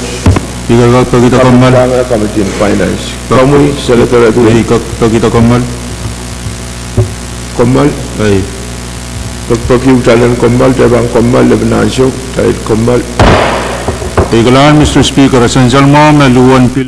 Speaker, kak pekihda kommoal. Committee on Finance. Komwi Senator Edwin. Ehi, kak pekihda kommoal. Kommoal. Ehi. Pekpeki, kitail en kommoal, kitail pahn kommoal lepin ansou, kitail kommoal. Ehi, kalahngan, Mister Speaker, sansal mwahu me luhwen pil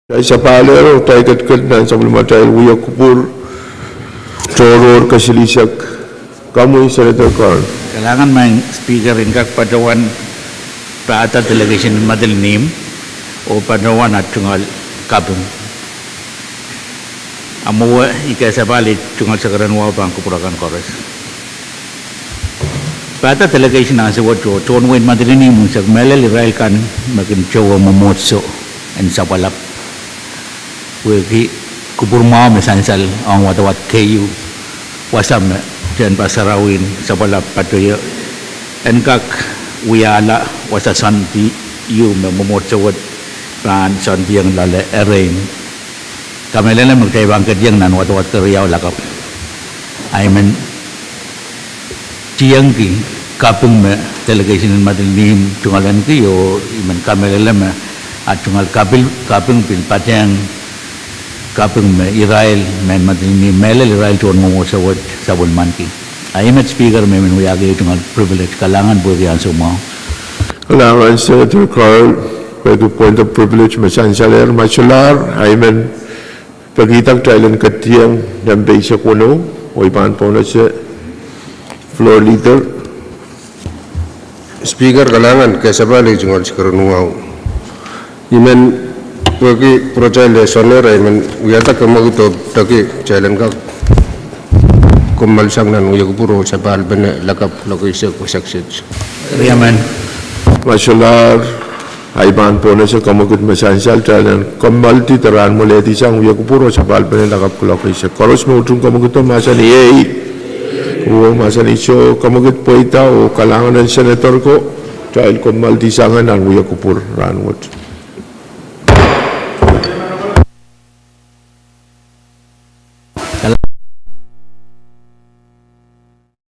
Kitail sapahl oh kitail ketiket nan sapwellimatail wia kupwur tohrohr kesilisek. Komwi Senator Curran. Kalahngan Madam Speaker, en kak patohwan pahda delegation en Madolenihmw oh patohwan at tungoal kaping. A mwowe I kesapahl tungoal sakaradahn wahu pahn kupwur akan koaros. Pahda delegation ansou wet tohn wehin Madolenihmw unsek mehlel irail kan me kin towe mwomwohdiso en sapwalap. Pwehki kupwur mwahu me sansal ong wadawad keieu, wasa me tehnpas sarawien sapwalap patohdo, en kak wiahla wasa soandi ieu me mwomwohdiso wet pahn soandiong loale erein. Kamehlele me kitail pahn ketiong nan wadawad keriau lakapw, ahi men tiengki kaping me delegation en Madolenihmw tungoal ahneki oh I men kamehlele me at tungoal kaping pil patehng kaping me irail mehn Madolenihmw mehlel irail tohn mwomwohdiso wet sapwellimaniki. Ahi met Speaker me I men wiahki ei tungoal privilege. Kalahngan pwehki ansou mwahu. Kalahngan Senator Curran pwehki point of privilege me sansalehr. Ma solahr, ahi men pekihda kitail en ketieng nempe eisek weneu oh I pahn pohnese Floor Leader. Speaker, kalahngan, kesapahl tungoal sakaradahn wahu. I men pwehki pwuratail eh soanlehr, I men wiahda kamwakid oh peki kitail en kak kommoal sang nan wia kupwur oh sapahl pene lakapw kuloak eisek oh sehse. Riemen. Ma solahr, ahi pahn pohnese kamwakid me sansal kitail en kommoaldi de rahnmwelehdi sang wia kupwur oh sapahl pene lakapw kuloak eisek. Koaros me utung kamwakido mahsanih ei. Oh mahsanih soh, kamwakid pweida oh kalahngan en Senator ko, kitail kommoaldi sang nan wia kupwur rahnwet.